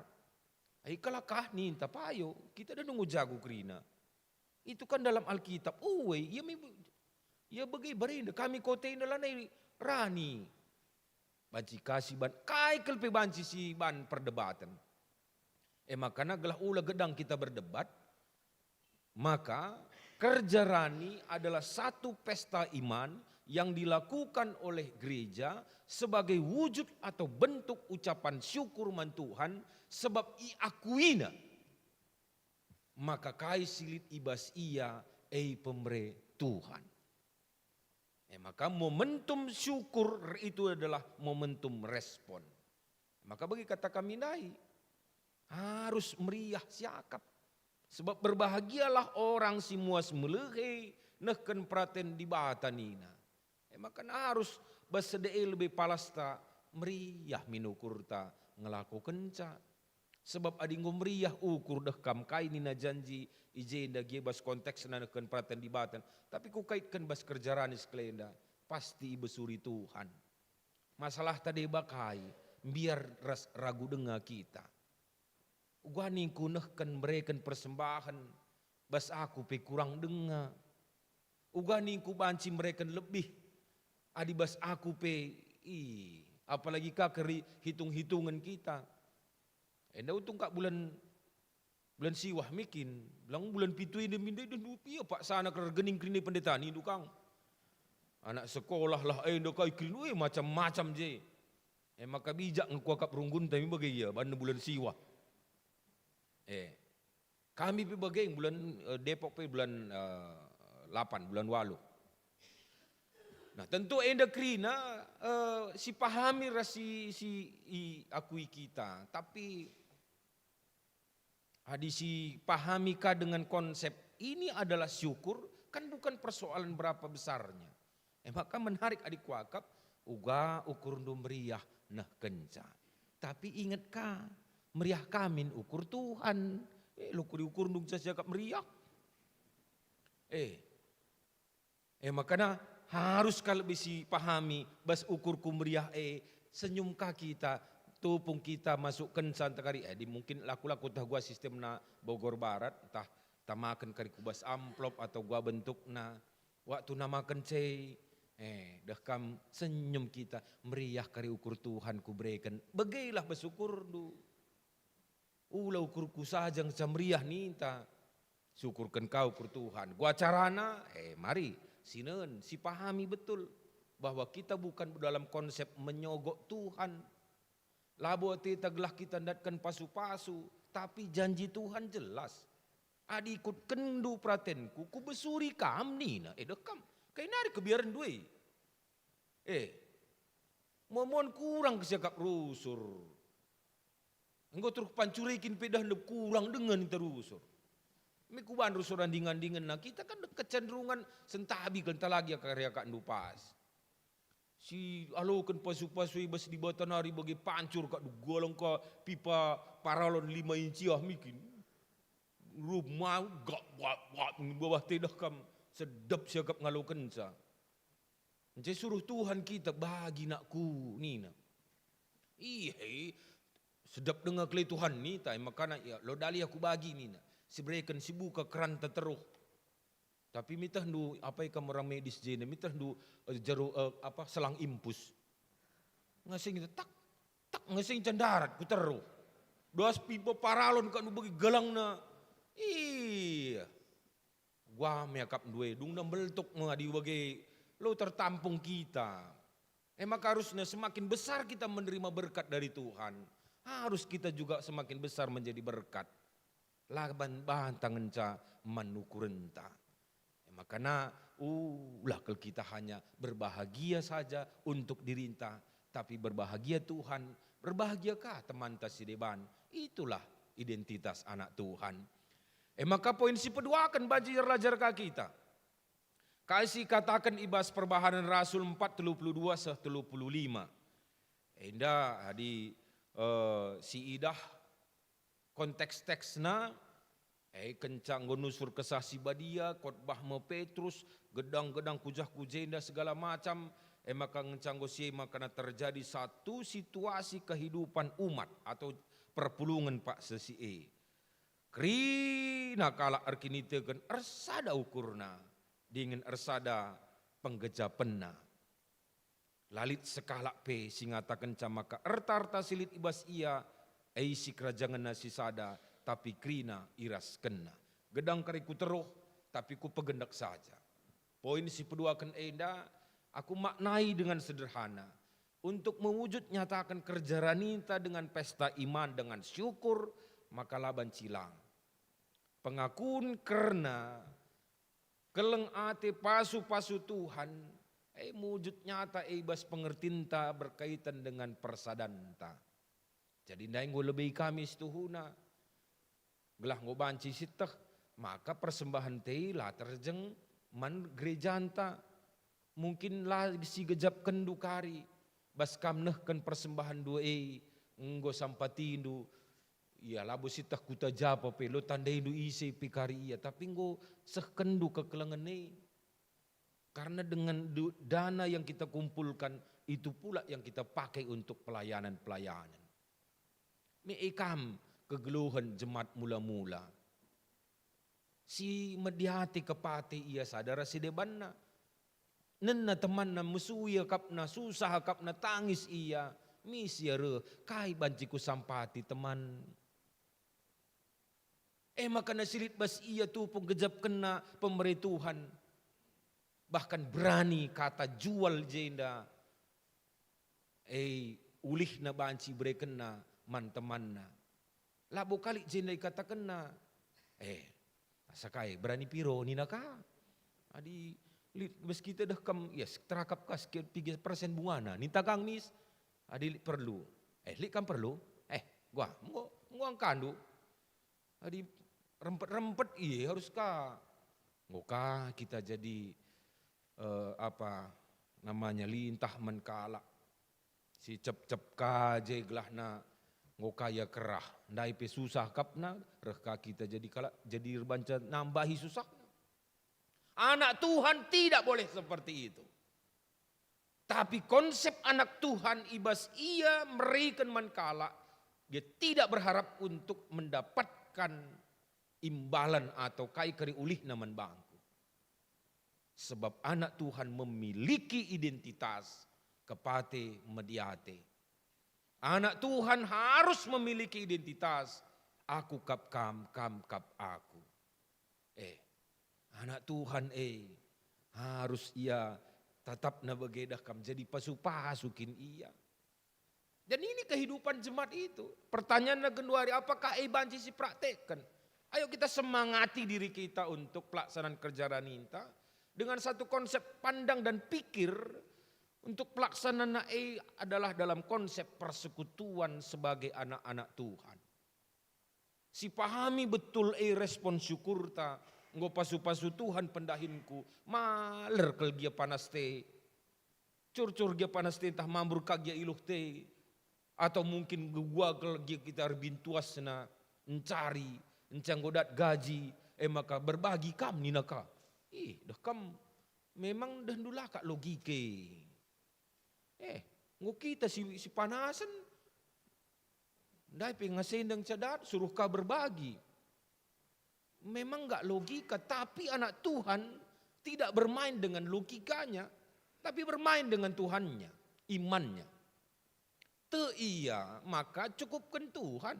Ai kalakah ninta payo, kita dah nunggu jago kerina. Itu kan dalam Alkitab. Uwe, ia me-, ia bage barenda kami kota enda lanai rani. Banci ka si ban, kai kal pe banci si ban perdebaten. E maka gelah ula gedang kita berdebat, maka kerja rani adalah satu pesta iman yang dilakukan oleh gereja sebagai wujud atau bentuk ucapan syukur man Tuhan sebab iakuina maka kai si lit i bas ia e pemere Tuhan. E maka momentum syukur itu adalah momentum respon. Maka bagi kata kami ndai, harus meriah siakap. Sebab berbahagialah orang si muas melehe nehken peraten Dibata nina. E maka arus bas sede e lebe palasta meriah min ukurta ngelakokenca. Sebab adi enggo meriah ukur deh kam kai nina janji i jenda gia bas konteksna nehken peraten Dibata, tapi kukaitken bas kerja rani sekalenda, pasti ibesuri Tuhan. Masalahta deba kai, mbiar ras ragu denga kita. Uga ningku nehken mereken persembahen, bas aku pe kurang denga. Uga ningku banci mereken lebih, adi bas aku pe, ih, apalagi ka keri hitung-hitungen kita. Enda untung kak bulan, bulan Siwah mikin, lang bulan pitu enda mindai dah ndupi apa sana kergening kerina pendeta nindu kang. Anak sekolah lah enda kai kerina, eh, macam-macam je. E maka bijak nge kuakap runggunta mi bage ia banna bulan Siwah. Eh, kami pe bage bulan, eh, Depok pe bulan, eh, lapan, bulan walu. Nah, tentu enda kerina, eh, sipahami ras si, si iakui kita, tapi adi sipahami ka dengan konsep ini adalah syukur, kan bukan persoalan berapa besarnya. E maka menarik adi kuakap, uga ukurndu meriah nehkenca. Tapi inget ka, Meriah ka min ukur Tuhan. Eh, lo kuri ukurndu ngenca siakap meriah. Eh, eh makana harus kal be sipahami bas ukur ku meriah e, senyum ka kita, tupung kita masukkenca ntah kari, eh, di mungkin laku-laku tah gua sistemna Bogor Barat, ntah tamaken kari ku bas amplop atau gua bentukna. Waktu namaken cei, eh, deh kam senyum kita, meriah kari ukur Tuhan kubereken. Begeilah bas ukurndu. Ula ukurku saja ngenca meriah ninta. Siukurken ka ukur Tuhan. Gua carana, eh, mari, sinen, sipahami betul bahwa kita bukan dalam konsep menyogok Tuhan. Labo ateta gelah kita ndatken pasu-pasu, tapi janji Tuhan jelas. Adi ikutkenndu peratenku, kubesuri kam nina, eh, deh kam. Kai nari kebiarenndu e? Eh, momon kurang kesiakap rusur. Enggo terus pancurikin pe dah kurang denga ninta rusur. Mi kuban rusur ndingan-ndingan, nah, kita kan kecenderungan sentabi kal ntah lagi akar-akar ndupas. Si aloken pasu-pasu i bas Dibata nari bage pancur kak, dugaleng ka pipa paralon lima inci ah mikin. Rumah gak, gak, gak, bawah tedah kam sedap siakap ngalokenca. Nce suruh Tuhan kita, "Bagi nakku," nina. Ih, sedap denga kele Tuhan nita, makana ia, "Lo dali aku bagi," nina. Sibereken, sibuka keranta teruh. Tapi mitehndu apai kam orang medis jenda, mitehndu, eh, jeru, eh, apa, selang impus. Ngasing tak, tak ngasing cendarat ku teruh. Doas pipa paralon kak nu bagi galangna. Iya. Gua me akap ndue, dungna mbeltuk me adi bage, lo tertampung kita. E maka harusnya semakin besar kita menerima berkat dari Tuhan, harus kita juga semakin besar menjadi berkat. Laban banta ngenca man ukurenta. E makana, ulah kal kita hanya berbahagia saja untuk dirinta, tapi berbahagia Tuhan, berbahagia ka temanta si deban. Itulah identitas anak Tuhan. E maka poin si peduaken banci erlajar ka kita. Kai si ikataken i bas Perbahanen Rasul empat, telu puluh dua seh telu puluh lima. Enda adi, eh, si idah konteks-teksna, eh, kenca enggo nusur Kesah Si Badia, khotbah me Petrus, gedang-gedang kujah ku jenda segala macam, e maka ngenca enggo si e makana terjadi satu situasi kehidupan umat atau perpulungen paksa si e. Kerina kalak erkiniteken ersada ukurna dingen ersada penggejapenna. La lit sekalak pe si ngatakenca maka erta-erta si lit i bas ia, e isi kerajangenna si sada, tapi kerina iraskenna. Gedang kari kuteruh, tapi kupegendek saja. Poin si peduaken enda, aku maknai dengan sederhana. Untuk mewujud nyataken kerja raninta dengan pesta iman dengan syukur, maka la banci lang. Pengakun kerna keleng ate pasu-pasu Tuhan, e mujud nyata e i bas pengertinta berkaitan dengan persadanta. Jadi ndai enggo lebei kami situhuna, gelah enggo banci sieteh, maka persembahen te la terjeng man gerejanta. Mungkin la sigejapkenndu kari, bas kam nehken persembahen dua e, enggo sampatindu, ia labo sieteh kuta japa pe, lo tandaindu ise pe kari ia, tapi enggo sehkenndu kekelengen e. Karena dengan du-, dana yang kita kumpulkan, itu pula yang kita pakai untuk pelayanan-pelayanan. Me e kam kegeluhen jemaat mula-mula. Si mediate kepate ia sada ras si debanna. Nena temanna mesui akapna, susah akapna, tangis ia, mis ia reh, kai banci kusampati teman. E maka nasilit bas ia tupung gejapkenna pemere Tuhan. Bahkan berani kata jual jenda, e, ulihna banci iberekenna man temanna. Labo kalik jenda ikatakenna, "Eh, asa kai, berani piro?" nina ka. Adi lit bas kita deh kam, ya, terakap ka sekian piga persen bungana, ninta kang mis. Adi lit perlu, "Eh, lit kam perlu?" "Eh, gua, enggo, enggo angkandu." Adi rempet-rempet, iya harus ka. Enggo ka kita jadi, eh, apa namanya, lintah man kalak. Si cep-cep ka je gelahna Enggo kaya kerah, ndai pe susah akapna, reh ka kita jadi kalak, jadi erbanca nambahi susahna. Anak Tuhan tidak boleh seperti itu. Tapi konsep anak Tuhan i bas ia mereken man kalak, dia tidak berharap untuk mendapatkan imbalan atau kai kari ulihna man bangku. Sebab anak Tuhan memiliki identitas, kepate, mediate. Anak Tuhan harus memiliki identitas, aku kap kam, kam kap aku. Eh, anak Tuhan, eh, harus ia tatapna bage dah kam, jadi pasu-pasu kin ia. Dan ini kehidupan jemaat itu. Pertanyaanna genduari, apakah e banci sipraktekken? Ayo kita semangati diri kita untuk pelaksanaan kerja raninta dengan satu konsep pandang dan pikir untuk pelaksanaan e adalah dalam konsep persekutuan sebagai anak-anak Tuhan. Sipahami betul e respon syukurta, enggo pasu-pasu Tuhan pendahinku, maler kal gia panas te, curcur gia panas te ntah mambur ka gia iluh te, atau mungkin gegua kal gia kita erbintuasna, encari, enca enggo dat gaji, e maka berbagi kam nina ka. Ih, dah kam memang dah ndulaka logike. Eh, enggo kita si, sipanasen, ndai pe ngasendeng cadat, suruh ka berbagi. Memang nggak logika, tapi anak Tuhan tidak bermain dengan logikanya, tapi bermain dengan Tuhannya, imannya. Te ia, maka cukupken Tuhan.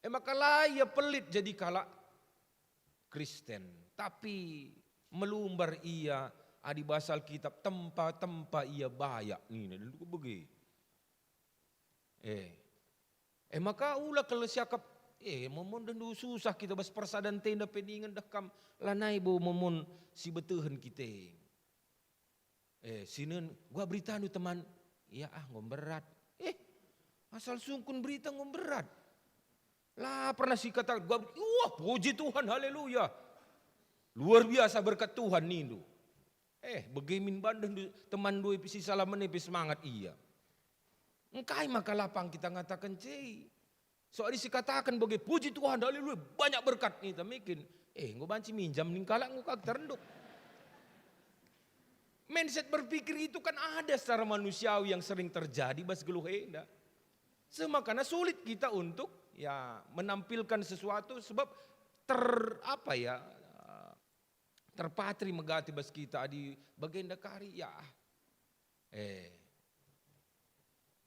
E maka la ia pelit jadi kalak Kristen, tapi melumbar ia, adi basa Alkitab, tempa-tempa ia bayak nina, dan bage. Eh. E maka ula kal siakap, eh, momon dendu susah kita bas persadan tenda pe dingen dah kam lanai bo momon si betehen kita. Eh, sinen, gua beritandu teman. Ya ah, enggo mberat. Eh, asal sungkun berita enggo mberat. La pernah sikataken, gua, wah, puji Tuhan, haleluya. Luar biasa berkat Tuhan nindu. Eh, bage min bandehndu teman dua pe si salah mene pe semangat ia. Engkai maka lapang kita ngataken cei? So adi sikataken bage, puji Tuhan, haleluya, banyak berkat nih, tamikin. Eh, enggo banci minjam ning kalak enggo kak terenduk. Mindset berpikir itu kan ada secara manusiawi yang sering terjadi bas geluh enda. Semakana sulit kita untuk, ya, menampilkan sesuatu sebab ter, apa ya, terpatri megati bas kita adi bagenda kari, ya. Eh.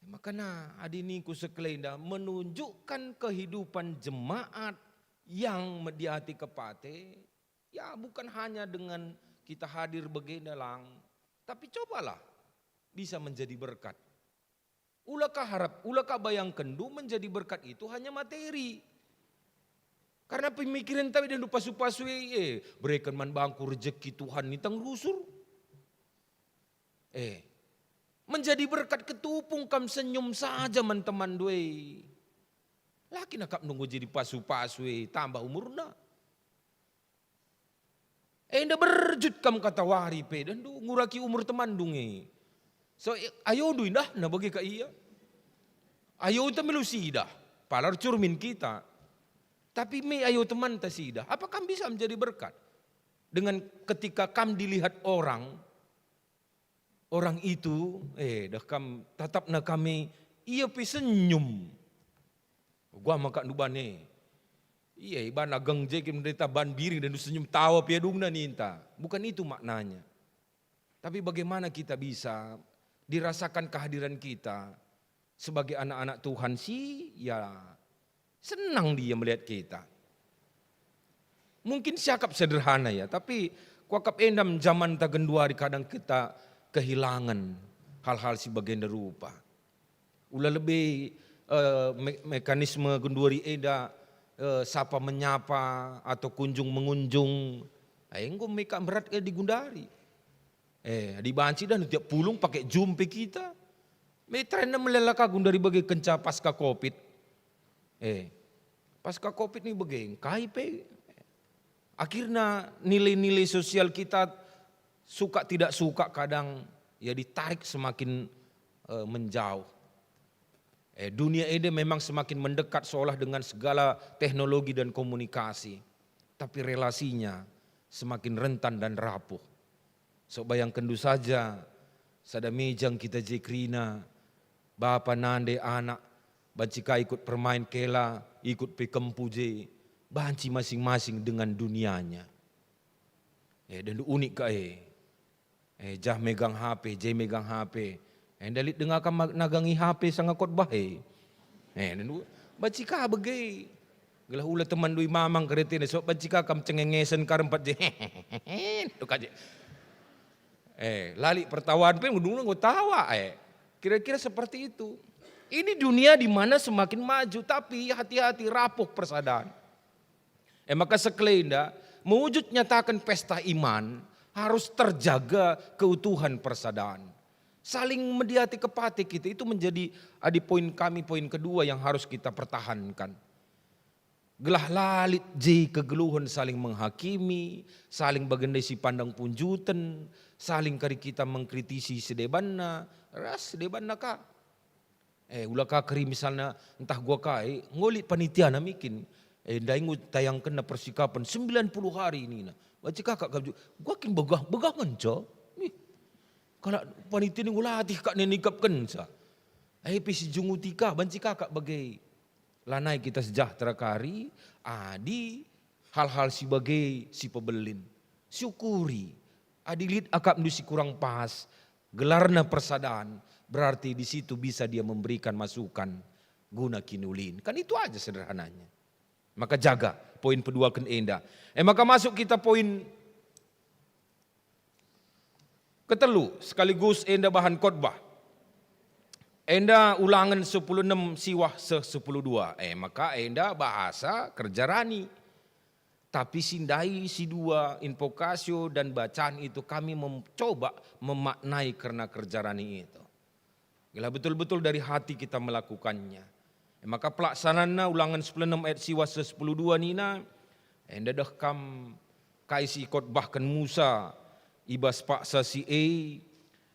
Makana adi ningku sekelenda menunjukkan kehidupan jemaat yang mediati kepate, ya, bukan hanya dengan kita hadir bagenda lang, tapi cobalah bisa menjadi berkat. Ula ka harap, ula ka bayangkenndu menjadi berkat itu hanya materi. Karena pemikiren tawid dendu pasu-pasu e, eh, bereken man bangku rejeki Tuhan ni tang rusur. Eh, menjadi berkat ketupung kam senyum saja man teman due. Lakin akap nunggu jadi pasu-pasu e, tambah umurna. Enda berjut kam katawari pe, dendu nguraki umur temanndu nge. So, i-, ayondu indahna bage ka ia. Ayonta melu siidah, palar curmin kita. Tapi me ayo temanta siidah, apa kam bisa menjadi berkat? Dengan ketika kam dilihat orang, orang itu, eh, dah kam tatapna kami, ia pe senyum. Gua maka nduban e. Ia iban ageng je kin menderita ban biring dan senyum tawa piadungna ninta. Bukan itu maknanya. Tapi bagaimana kita bisa dirasakan kehadiran kita sebagai anak-anak Tuhan si, ya, senang dia melihat kita. Mungkin siakap sederhana ya, tapi kuakap endam zaman ta genduari kadang kita kehilangan hal-hal si bagenda rupa. Ula lebe, eh, me-, mekanisme genduari enda, eh, sapa menyapa atau kunjung mengunjung, eh, enggo mekak berat, eh, digundari. Eh, dibanci dah tiap pulung pakai jumpe kita. Me trenna melelaka gundari bage kenca pasca covid. Eh, pasca covid ni bage, engkai pe. Akhirnya nilai-nilai sosial kita suka tidak suka kadang ya ditarik semakin, eh, menjauh. Eh, dunia enda memang semakin mendekat seolah dengan segala teknologi dan komunikasi, tapi relasinya semakin rentan dan rapuh. So, bayangkenndu saja, sada meja kita je kerina, bapa, nande, anak, banci ka ikut permain kela, ikut pe kempu je, banci masing-masing dengan dunianya. Eh, dendu unik ka e. Eh, jah megang H P, je megang H P. Enda lit denga kam ma-, nagangi H P sanga khotbah e. Eh, dendu, banci ka bage. Gelah ula teman dui mamang keretene, so banci ka kam cengengesen ka rempat je. Tuka je. Eh, lali pertawaan pe ngudungna enggo tawa, eh. Kira-kira seperti itu. Ini dunia di mana semakin maju, tapi hati-hati, rapuh persadan. Eh, maka sekelenda, mewujud nyataken pesta iman, harus terjaga keutuhan persadan. Saling mediati kepate kita, itu menjadi adi poin kami, poin kedua yang harus kita pertahankan. Gelah la lit je kegeluhen saling menghakimi, saling bagende si pandang punjuten, saling kari kita mengkritisi sedebanna, ras sedebanna ka. Eh, ula ka keri misalna ntah gua kai, enggo lit panitiana mikin. Eh, ndai enggo tayangkenna persikapen sembilan puluh hari nina. Banci ka kap ju, gua kin begah, begah ngenca. Ih, kalak panitia ni enggo latih kak nina ikapkenca. Eh, pe sijunguti ka, banci ka kap bage. Lanai kita sejahtera kari, adi hal-hal si bage si pebelin. Syukuri, adi lit akapndu si kurang pas, gelarna persadan, berarti di situ bisa dia memberikan masukan guna kinulin. Kan itu aja sederhananya. Maka jaga poin peduaken enda. Eh, maka masuk kita poin ketelu sekaligus enda bahan khotbah. Enda Ulangen sepuluh enem siwah seh sepuluh dua. Eh, maka enda bahasa kerja rani. Tapi si ndai si dua, invocatio dan bacaan itu kami mencoba memaknai kerna kerja rani itu. Gelah betul-betul dari hati kita melakukannya. E maka pelaksananna Ulangen sepuluh enem ayat siwah seh sepuluh dua nina, enda deh kam kai si ikotbahken Musa i bas paksa si e,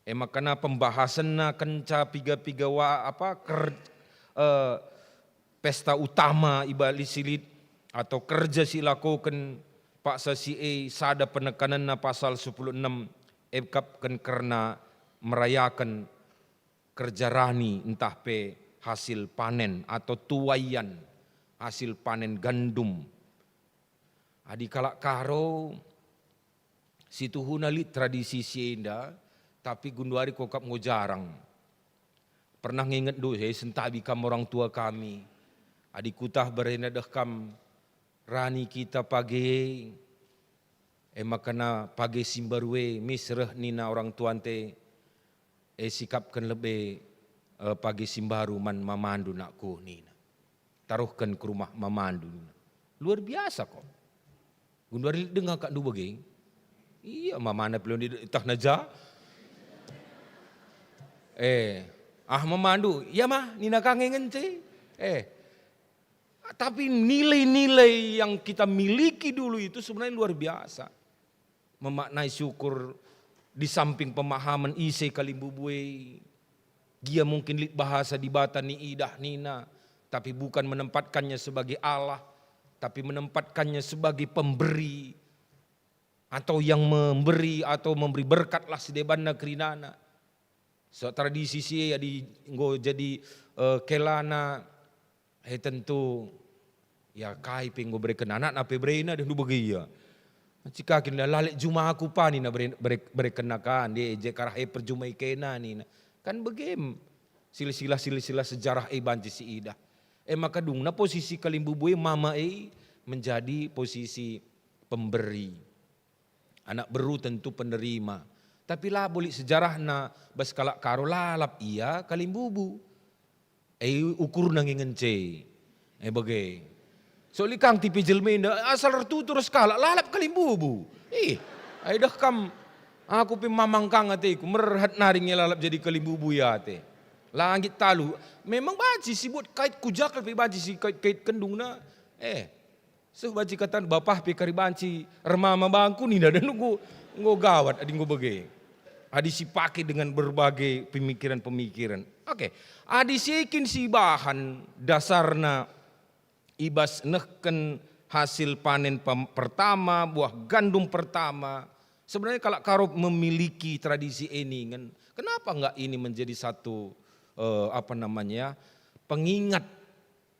e maka na pembahasenna kenca piga-piga wa-, apa, ker-, eh, pesta utama i bali si lit atau kerja si ilakoken paksa si e, sada penekanenna pasal sepuluh enem, ekapken kerna merayaken kerja rani ntah pe hasil panen atau tuaian hasil panen gandum. Adi kalak Karo, situhuna lit tradisi si enda, tapi genduari kokap enggo jarang. Pernah ngingetndu, he, sentabi kam orang tua kami. Adi kutah berena deh kam rani kita page, e maka na page si mbaru e, mis reh nina orang tuanta, e, sikapken lebe, e, page si mbaru man mamandu, nakku, nina. Taruhken ku rumah mamandu, nina. Luar biasa kok. Genduari denga kak ndu bage. Iya, mamana pe la itahna ja. Eh, ah, mamandu, iya mah, nina ka nge ngence. Eh, tapi nilai-nilai yang kita miliki dulu itu sebenarnya luar biasa. Memaknai syukur di samping pemahaman ise kalimbubu e. Gia mungkin lit bahasa Dibata niidah nina, tapi bukan menempatkannya sebagai Allah, tapi menempatkannya sebagai pemberi, atau yang memberi atau memberi berkatlah si debanna kerinana. So, tradisi si e adi enggo jadi, eh, kelana, eh, tentu, ya, kai pe enggo bereken anakna pe berena deh ndu bage ia. Cikakin la lalek juma aku pani na bere-, bere-, berekenna ka, nde je karah e perjumai kena nina. Kan bage silsilah-silsilah sejarah e banci siidah. E maka dungna posisi kalimbubu e mama e menjadi posisi pemberi. Anak beru tentu penerima. Tapi labo lit sejarahna bas kalak Karo lalap ia kalimbubu. E ukurna nge ngence. E bage. So lit kang tipe jelma enda asal ertutur sekalak lalap kalimbubu. Ih, ai deh kam. Aku pe mamang kang ateku, merhat nari nge lalap jadi kalimbubu ia ate. Langgit talu. Memang banci si buat kait ku jakel pe banci si kait-kait kendungna. Eh, Seh banci katan bapah pe kari banci ermama bangku nina dan enggo, enggo gawat adi enggo bage. Adi sipake dengan berbagai pemikiran-pemikiran. Oke, adi si kin si bahan dasarna i bas nehken hasil panen pem-, pertama, buah gandum pertama, sebenarnya kalak Karo memiliki tradisi e ningen, kenapa enggak ini menjadi satu, eh, apa namanya, pengingat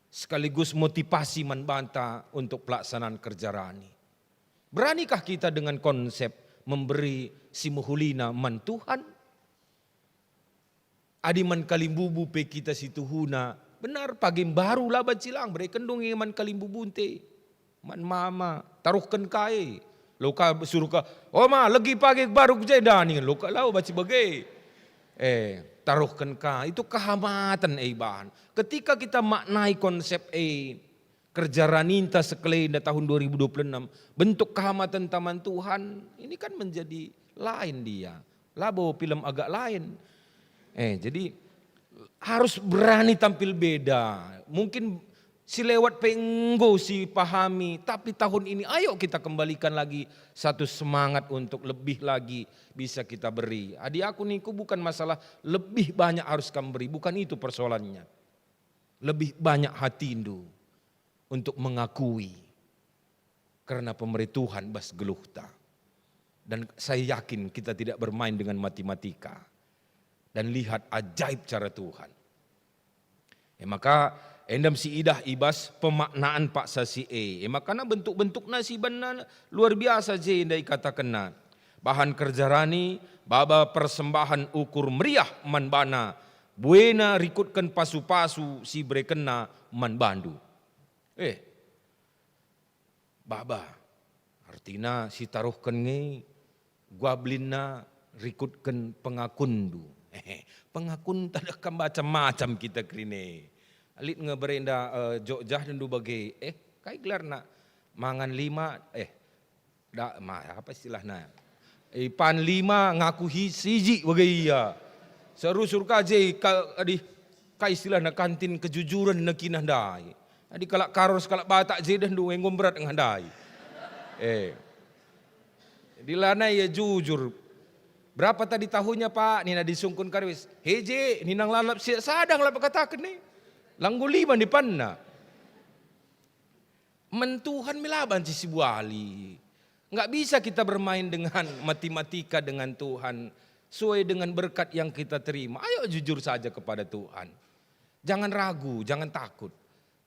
sekaligus motivasi man banta untuk pelaksanaan kerja rani? Beranikah kita dengan konsep memberi si mehulina man Tuhan? Adi man kalimbubu pe kita si tuhuna, benar pagi mbaru la banci lang, bereken dong e man kalimbubunta, man mama, taruhken ka e. Lo ka suruh ka, "O ma, legi pagi baru ku jenda," ningen lo ka la banci bage. Eh, taruhken ka, itu kehamaten e ibahan. Ketika kita maknai konsep e, kerja raninta sekelenda tahun dua ribu dua puluh enam, bentuk kehamaten taman Tuhan, ini kan menjadi lain dia. Labo film agak lain. Eh, jadi harus berani tampil beda. Mungkin si lewat pe enggo si pahami, tapi tahun ini ayo kita kembalikan lagi satu semangat untuk lebih lagi bisa kita beri. Adi aku niku bukan masalah lebih banyak harus kam beri, bukan itu persoalannya. Lebih banyak hatindu untuk mengakui kerna pemere Tuhan bas geluhta. Dan saya yakin kita tidak bermain dengan matematika. Dan lihat ajaib cara Tuhan. E maka, enda me si idah i bas pemaknaan paksa si e. E maka na bentuk-bentukna si banna luar biasa je enda ikatakenna. Bahan kerja rani, baba persembahan ukur meriah man bana, buena rikutken pasu-pasu si berekenna man bandu. Eh, baba, artina si taruhken nge, guablinna rikutken pengakunndu. Pengakunta deh kan macam-macam kita kerine. Lit nge berenda, eh, Jogja dendu bage, eh, kai gelarna? Mangan lima, eh, da, ma, apa istilahna? Ipan lima ngaku hi-, siji bage ia. Serusur ka je ka, adih, kai istilahna kantin kejujuren nekinah ndai. Adi kalak Karo ras kalak Batak je deh ndu enggo mberat ngandai. Eh. Jadi lanai ia jujur. "Berapa tadi tahunya, Pak?" nina disungkun Karo wis. "Heje," nina ngalap siak sadang la pekataken ni. Langgo lima nipanna. Men Tuhan me la banci sibuali. Nggak bisa kita bermain dengan matematika dengan Tuhan, sesuai dengan berkat yang kita terima. Ayo jujur saja kepada Tuhan. Jangan ragu, jangan takut.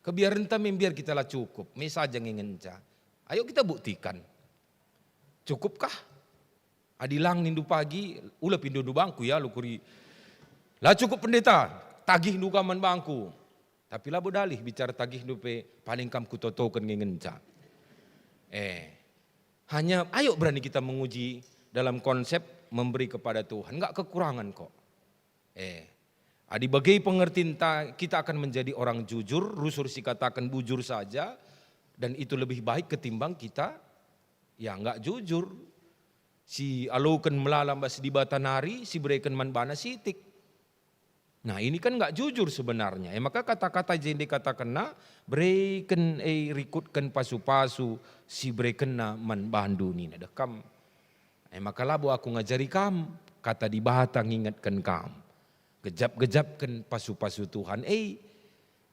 Kebiarenta me mbiar kita la cukup, me saja nge ngenca. Ayo kita buktikan. Cukupkah? Adi lang nindu pagi, ula pindo ndu bangku ya, lukuri. La cukup pendeta, tagihndu ka man bangku. Tapi labo dalih bicara tagihndu pe, paling kam kutotoken nge ngenca. Eh, hanya ayo berani kita menguji dalam konsep memberi kepada Tuhan, nggak kekurangan kok. Eh, adi bage pengertinta, kita akan menjadi orang jujur, rusur sikataken bujur saja, dan itu lebih baik ketimbang kita, ya, nggak jujur. Si aloken melala bas Dibata nari, si bereken man bana sitik. Nah, ini kan nggak jujur sebenarnya. E maka kata-kata je dikatakenna, "Bereken, e, rikutken pasu-pasu si berekenna man bandu," nina deh kam. E maka labo aku ngajari kam, kata Dibata ngingetken kam. Gejap-gejapken pasu-pasu Tuhan e,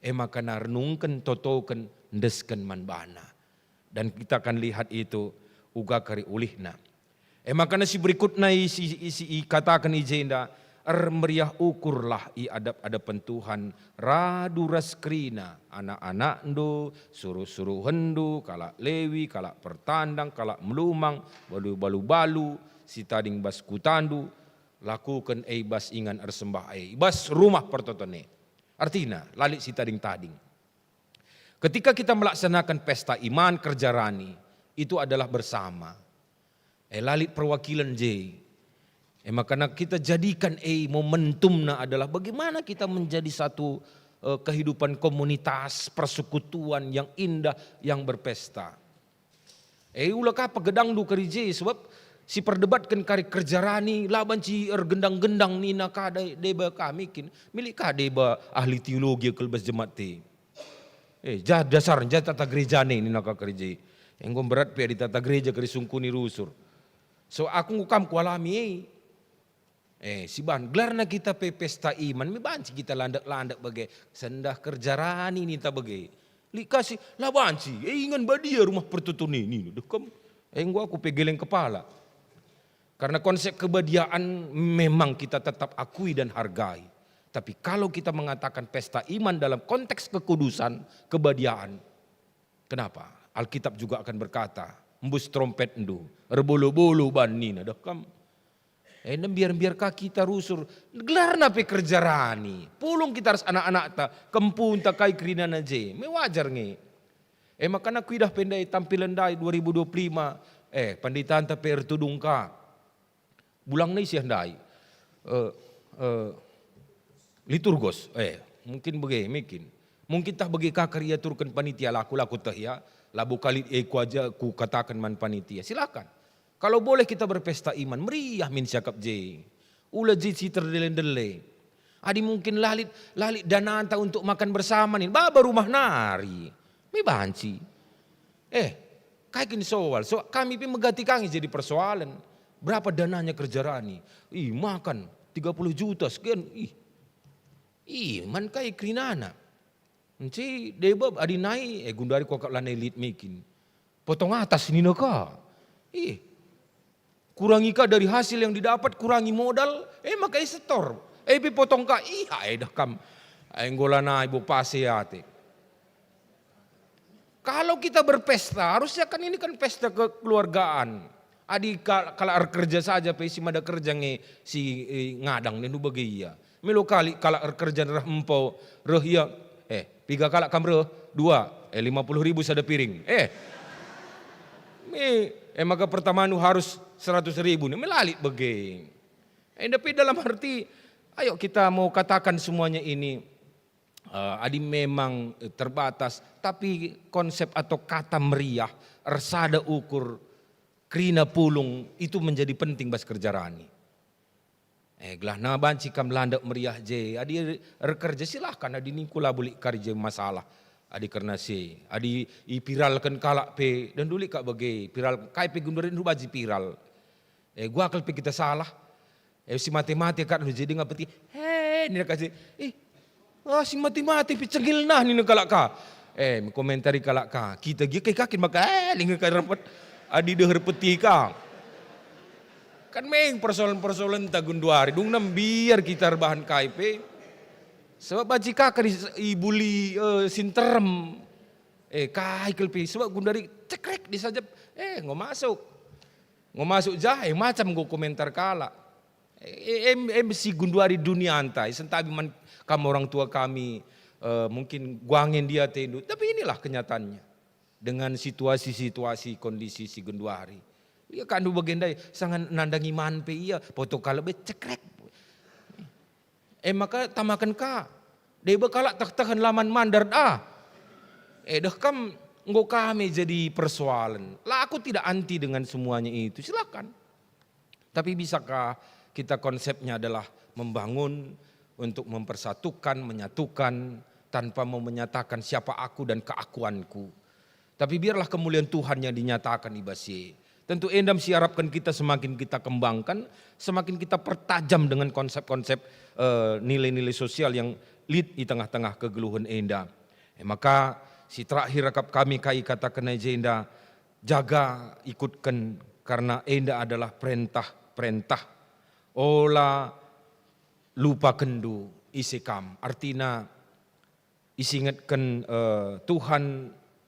e maka na renungken, totoken, endesken man bana. Dan kita akan lihat itu uga kari ulihna. E maka na si berikutna isi, isi ikataken i jenda, "Ermeriah ukurlah i adap-adapen Tuhan, radu ras kerina, anak-anakndu, suruh-suruhenndu, kalak Lewi, kalak pertandang, kalak melumang, balu-balu, si tading bas kutandu, lakuken e i bas ingan ersembah e, i bas rumah pertoton e." Artina, la lit si tading-tading. Ketika kita melaksanakan pesta iman kerja rani, itu adalah bersama. E, la lit perwakilan je. E, makana kita jadikan, e, momentumna adalah bagaimana kita menjadi satu, e, kehidupan komunitas, persekutuan yang indah, yang berpesta. E, ula ka pegedangndu kari je, sebab si perdebatken kari kerja rani, la banci ergendang-gendang nina ka de-, deba kami kin, milik ka deba ahli teologi kal bas jemaat e. E, ja dasar, ja tata gereja ne nina ka kari je. Enggo mberat pe adi tata gereja kari sungkuni rusur. So, aku enggo kam kualami e. Eh, siban gelarna kita pe pesta iman, me banci kita landek-landek bage, sendah kerja rani ninta bage. Lit ka si, la banci, eh, ingan badia rumah pertoton e, nina, deh kam, eh, enggo aku pe geleng kepala. Karena konsep kebadiaan memang kita tetap akui dan hargai. Tapi kalau kita mengatakan pesta iman dalam konteks kekudusan, kebadiaan, kenapa? Alkitab juga akan berkata, "Embus trompetndu, erbolo-bolo ban," nina, deh kam. Eh, nembiar-mbiar ka kita rusur, gelarna pe kerja rani. Pulung kita ras anak-anakta, kempunta kai kerinana je, me wajar nge. Eh, makana kuidah pe ndai tampilan ndai dua ribu dua puluh lima, eh, panditanta pe ertudung ka. Bulang nai siah ndai. Eh, eh, liturgos, eh, mungkin bage, mungkin. Mungkin tah bage ka kari iaturken panitia, laku, laku teh ya, labo kalit e kuaja kukataken man panitia. Silakan. Kalau boleh kita berpesta iman, meriah min siakap je. Ula je si terdele-dele. Adi mungkin lalit, lalit dananta untuk makan bersama nin, baba rumah nari. Me banci. Eh, kai kin soal? So, kami pe megati kami jadi persoalan. Berapa dananya kerja rani? Ih, makan tiga puluh juta sekian. Ih, ih, man kai kerinana. Enci deba adi nai, eh, gundari kuakap lanai lit mekin. Potong atas nina ka. Ih, kurangi ka dari hasil yang didapat, kurangi modal, eh, maka isetor. Eh, pe potong ka, ih, eh, dah kam. Eh, enggo lanai bo pase ate. Kalau kita berpesta, harusnya kan ini kan pesta kekeluargaan. Adi kal-, kalak erkerja saja pe si mada kerja nge si, eh, ngadang nindu bage ia. Melo kali kalak erkerja reh empo, reh ia, eh, piga kalak kam reh? Dua, eh, lima puluh ribu sada piring. Eh, me, eh, maka pertamandu harus seratus ribu nih, melalit bage. Eh, tapi dalam arti, ayo kita mau katakan semuanya ini, eh, adi memang, eh, terbatas, tapi konsep atau kata meriah, ersada ukur, kerina pulung, itu menjadi penting bas kerja rani. Eh, gelahna banci kam landek meriah je, adi erkerja silahkan, adi ningku labo lit kari je masalah, adi kerna si, adi ipiralken kalak pe, dan duli kak bage, piral, kai pe genduari banci piral. Eh, gua kal pe kita salah. Eh, si mate-mate kak nu jadi ngapeti. He, nina kasi, ih, ah, si mate-mate pe cengil nah nina kalak ka. Eh, komentari kalak ka. Kita gia kai kakin maka, eh, linga kai rempet. Adi deher peti ka. Kan meng persoalan-persoalan ta genduari. Dung nem biar kita erbahan kai pe. Sebab banci ka kari ibuli, eh, sinterem. Eh, kai kal pe. Sebab genduari cekrek disajap. Eh, ngo masuk. Ngo masuk jahe, macam ngo komentar kalak. E, em, em si genduari dunia antai, sentabi man kam orang tua kami, eh, mungkin guangen dia tendu. Tapi inilah kenyataannya. Dengan situasi-situasi, kondisi si genduari. Ia kandu bagendai, sangat nandangi man pe ia, poto kalak be cekrek. E maka tamaken ka, deba kalak teh-tehen laman mandar ah. Eh, deh kam enggo kami jadi persoalan. La, aku tidak anti dengan semuanya itu, silakan. Tapi bisakah kita konsepnya adalah membangun, untuk mempersatukan, menyatukan, tanpa mau menyatakan siapa aku dan keakuanku. Tapi biarlah kemuliaan Tuhan yang dinyatakan i bas si e. Tentu enda me si arapken kita semakin kita kembangkan, semakin kita pertajam dengan konsep-konsep, eh, nilai-nilai sosial yang lit i tengah-tengah kegeluhen enda. E maka, si terakhir akap kami kai kataken i jenda, jaga ikutken, karena enda adalah perentah-perentah. Ola lupakenndu ise kam. Artina, isingetken, eh, Tuhan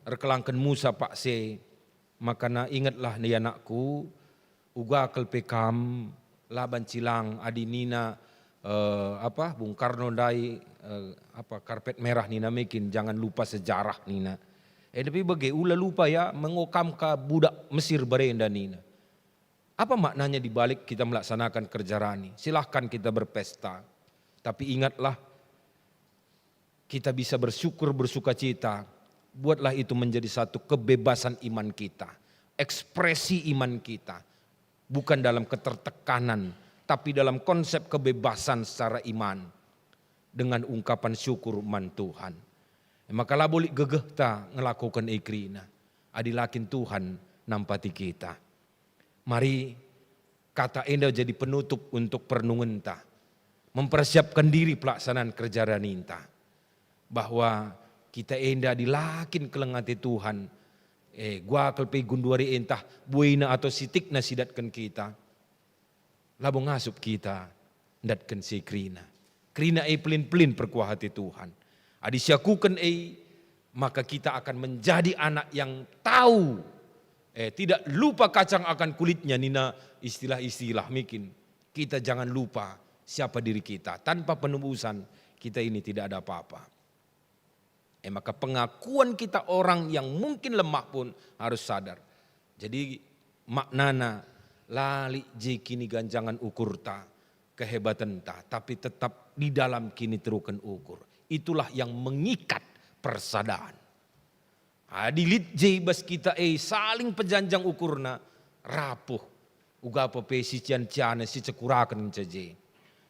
erkelangken Musa paksa e, makana, "Ingetlah, ya anakku, uga kal pe kam la banci lang adi nina, eh, apa, Bung Karno ndai, eh, apa, karpet merah nina mekin, jangan lupa sejarah," nina. Eh, tapi bage, ula lupa ya, mengo kam ka budak Mesir barenda nina. Apa maknanya di balik kita melaksanakan kerja rani? Silahkan kita berpesta. Tapi ingatlah, kita bisa bersyukur, bersukacita. Buatlah itu menjadi satu kebebasan iman kita, ekspresi iman kita. Bukan dalam ketertekanan, tapi dalam konsep kebebasan secara iman. Dengan ungkapan syukur man Tuhan. E maka labo lit gegehta ngelakoken e kerina, adi la kin Tuhan nampati kita. Mari Kata enda jadi penutup untuk perenungenta, mempersiapkan diri pelaksanaan kerja raninta, bahwa kita enda adi la kin keleng ate Tuhan, eh, guakel pe genduari e ntah buena atau sitikna sidatken kita, labo ngasup kita ndatken si kerina. Kerina e pelin-pelin perkuah ate Tuhan. Adi siakuken e, maka kita akan menjadi anak yang tahu, eh, tidak lupa kacang akan kulitnya, nina istilah-istilah mikin. Kita jangan lupa siapa diri kita. Tanpa penebusan, kita ini tidak ada apa-apa. E maka pengakuan kita orang yang mungkin lemah pun harus sadar. Jadi maknana, la lit je kiniganjangen ukurta, kehebatenta, tapi tetap di dalam kiniteruken ukur. Itulah yang mengikat persadan. Adi lit je i bas kita e saling pejanjang ukurna, rapuh. Uga pe si cian-ciana si cekuraken ngenca je.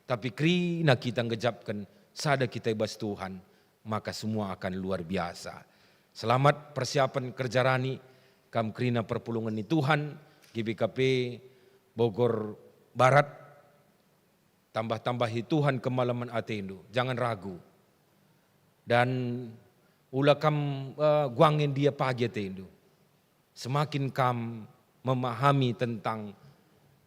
Tapi kerina kita ngejapken sada kita i bas Tuhan, maka semua akan luar biasa. Selamat persiapan kerja rani, kam kerina perpulungen ni Tuhan, G B K P Bogor Barat, tambah-tambahi Tuhan kemalemen atendu, jangan ragu. Dan ula kam, eh, guangen dia pagi atendu. Semakin kam memahami tentang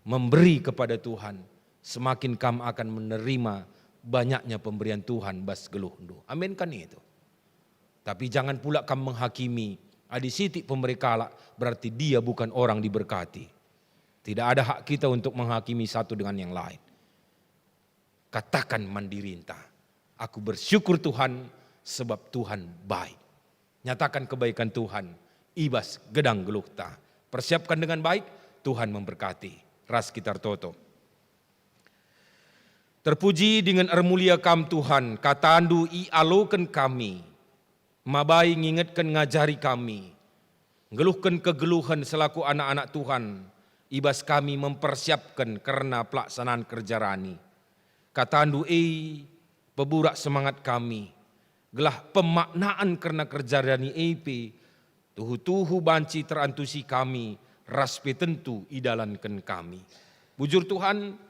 memberi kepada Tuhan, semakin kam akan menerima banyaknya pemberian Tuhan bas geluhndu. Amin kan itu? Tapi jangan pula kam menghakimi. Adi sitik pemere kalak, berarti dia bukan orang diberkati. Tidak ada hak kita untuk menghakimi satu dengan yang lain. Katakan man dirinta, "Aku bersyukur Tuhan, sebab Tuhan baik." Nyatakan kebaikan Tuhan i bas gedang geluhta. Persiapkan dengan baik, Tuhan memberkati. Ras kita ertoto. Terpuji dingen ermulia Kam, Tuhan, KataNdu ialoken kami, mabai ngingetken ngajari kami, nggeluhken kegeluhen selaku anak-anak Tuhan, i bas kami mempersiapken kerna pelaksanaan kerja rani. KataNdu e peburak semangat kami, gelah pemaknaan kerna kerja rani e pe tuhu-tuhu banci terantusi kami ras pe tentu idalanken kami. Bujur Tuhan,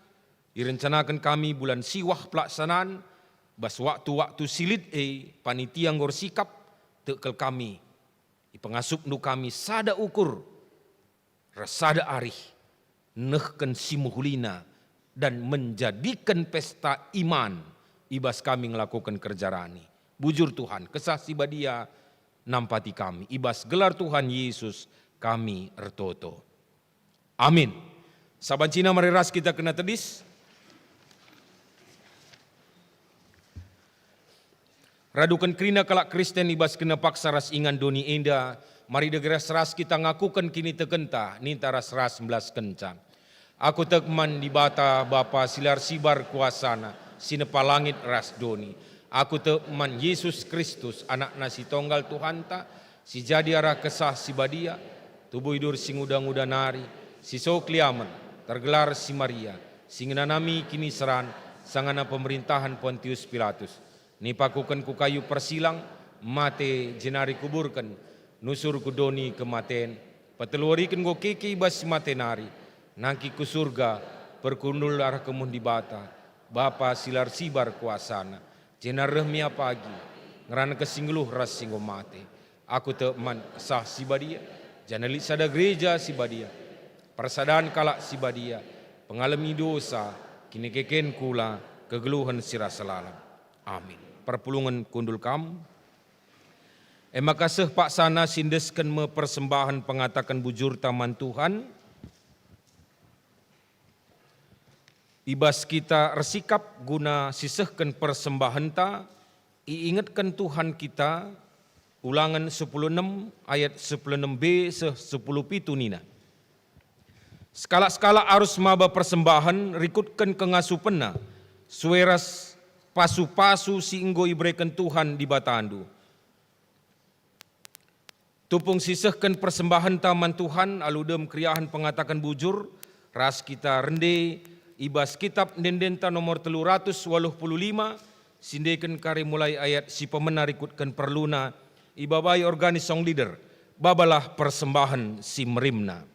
irencanaken kami bulan siwah pelaksanaan, bas waktu-waktu si lit e panitia enggo ersikap, tek kal kami, ipengasupNdu kami sada ukur ras sada arih, nehken si mehulina, dan menjadiken pesta iman i bas kami ngelakoken kerja rani. Bujur Tuhan, Kesah Si Badia nampati kami. I bas gelar Tuhan Yesus kami ertoto. Amin. Sabancina mari ras kita kena tedis. Raduken kerina kalak Kristen i bas kena paksa ras ingan doni enda, mari dage ras-ras kita ngakuken kinitekenta, ninta ras-ras mbelaskenca. Aku tek man Dibata, Bapa si la ersibar kuasaNa, si nepa langit ras doni. Aku tek man Jesus Kristus, AnakNa si Tonggal Tuhanta, si jadi arah Kesah Si Badia, tubuh idur si nguda-nguda nari, si so keliamen, tergelar si Maria, si ngenanami kiniseran, sangana pemerintahen Pontius Pilatus. Nipakuken ku kayu persilang, mate jenari kuburken, nusur ku doni kematen, peteluariken enggo keke i bas si mate nari, nangkih ku Surga, perkundul arah kemuhen Dibata, Bapa si la ersibar kuasaNa, jenari reh mia pagi, ngerana ke si nggeluh ras si enggo mate. Aku tek man Kesah Si Badia, janah lit sada gereja si badia, persadan kalak si badia, pengalemi dosa, kinekeken kula, kegeluhen si rasa lalap. Amin. Perpulungen kundul kam. E maka seh paksana si endesken me persembahen pengataken bujurta man Tuhan. I bas kita ersikap guna sisehken persembahenta, iingetken Tuhan kita, Ulangen sepuluh enem ayat sepuluh enem b seh sepuluh pitu nina, "Sekalak-sekalak arus maba persembahen rikutken kengasupenna, sue ras pasu-pasu si enggo ibereken Tuhan Dibatandu." Tupung sisehken persembahenta man Tuhan alu dem keriahen pengataken bujur, ras kita rende i bas Kitap Ende-endenta nomor telu ratus waluh puluh lima, si ndeken kari mulai ayat si pemena rikutken perluna, ibabai organis song leader, "Babalah persembahen si merimna."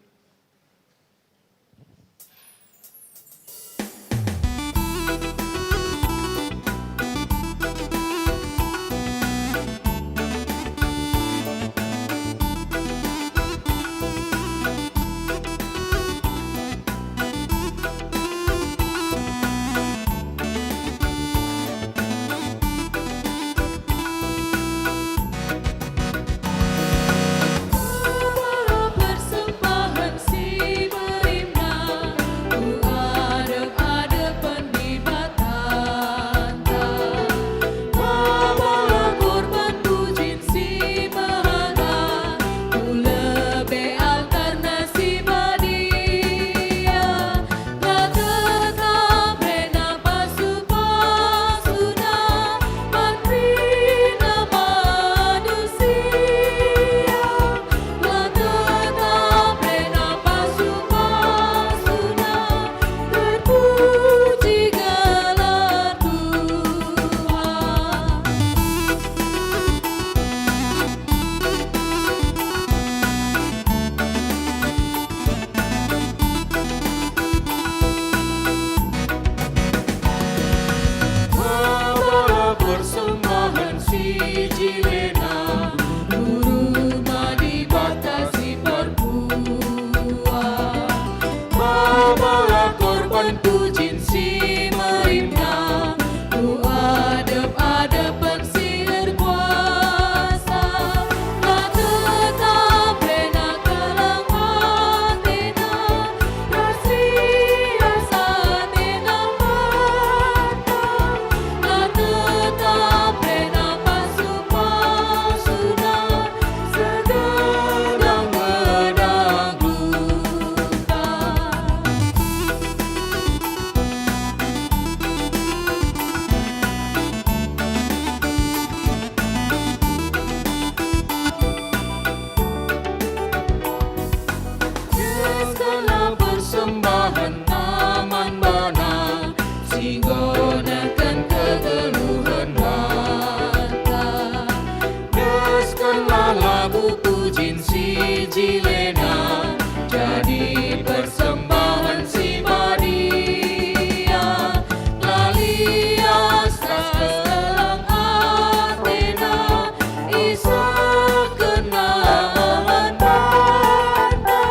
Enggo nehken kegeluhen banta, deskenlah lagu pujin si jilena, jadi persembahen si badia, la lias ras keleng atena, isehkenna man banta.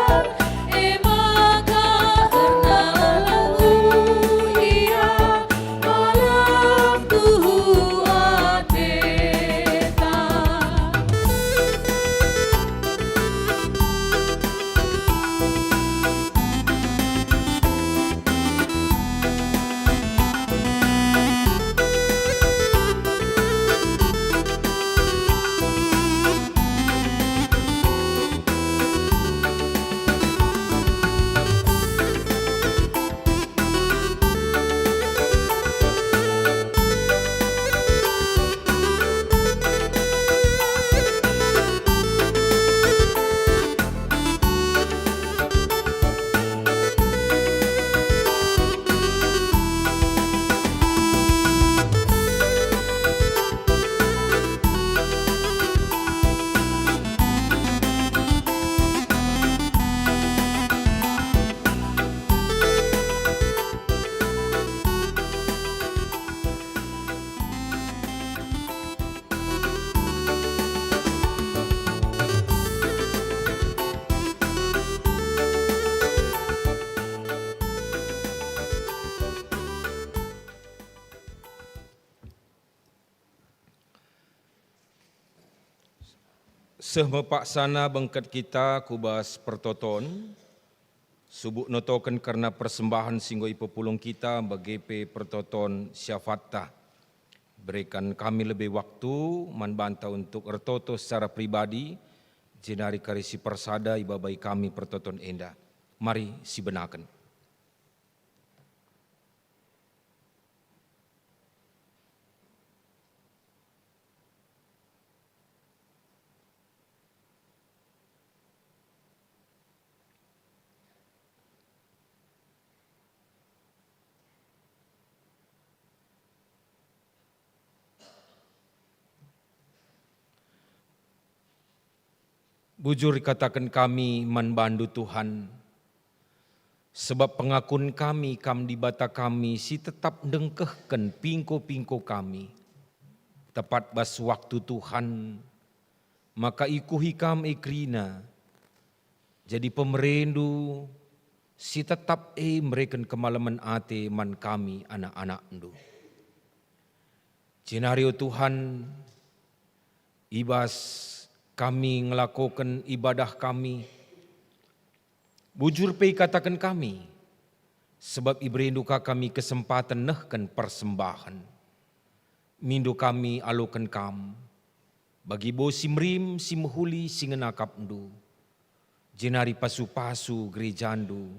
E maka erna ia malem tuhu ateta. Seh me paksana bengket kita ku bas pertoton, subuk notoken kerna persembahen si enggo ipepulung kita, bage pe pertoton syafatta. Berikan kami lebe waktu man banta untuk ertoto secara pribadi, jenari kari si persada ibabai kami pertoton enda. Mari sibenaken. Bujur ikataken kami man bandu, Tuhan, sebab pengakun kami Kam Dibata kami si tetap ndengkehken pingko-pingko kami. Tepat bas waktu, Tuhan, maka ikuhi Kam e kerina, jadi pemereNdu si tetap e mereken kemalemen ate man kami anak-anakNdu. Jenari, o Tuhan, i bas kami ngelakoken ibadah kami, bujur pe ikataken kami, sebab ibereNdu ka kami kesempaten nehken persembahen. Mindo kami aloken Kam, bagi bo si merim, si mehuli, si ngenakapNdu, jenari pasu-pasu gerejaNdu,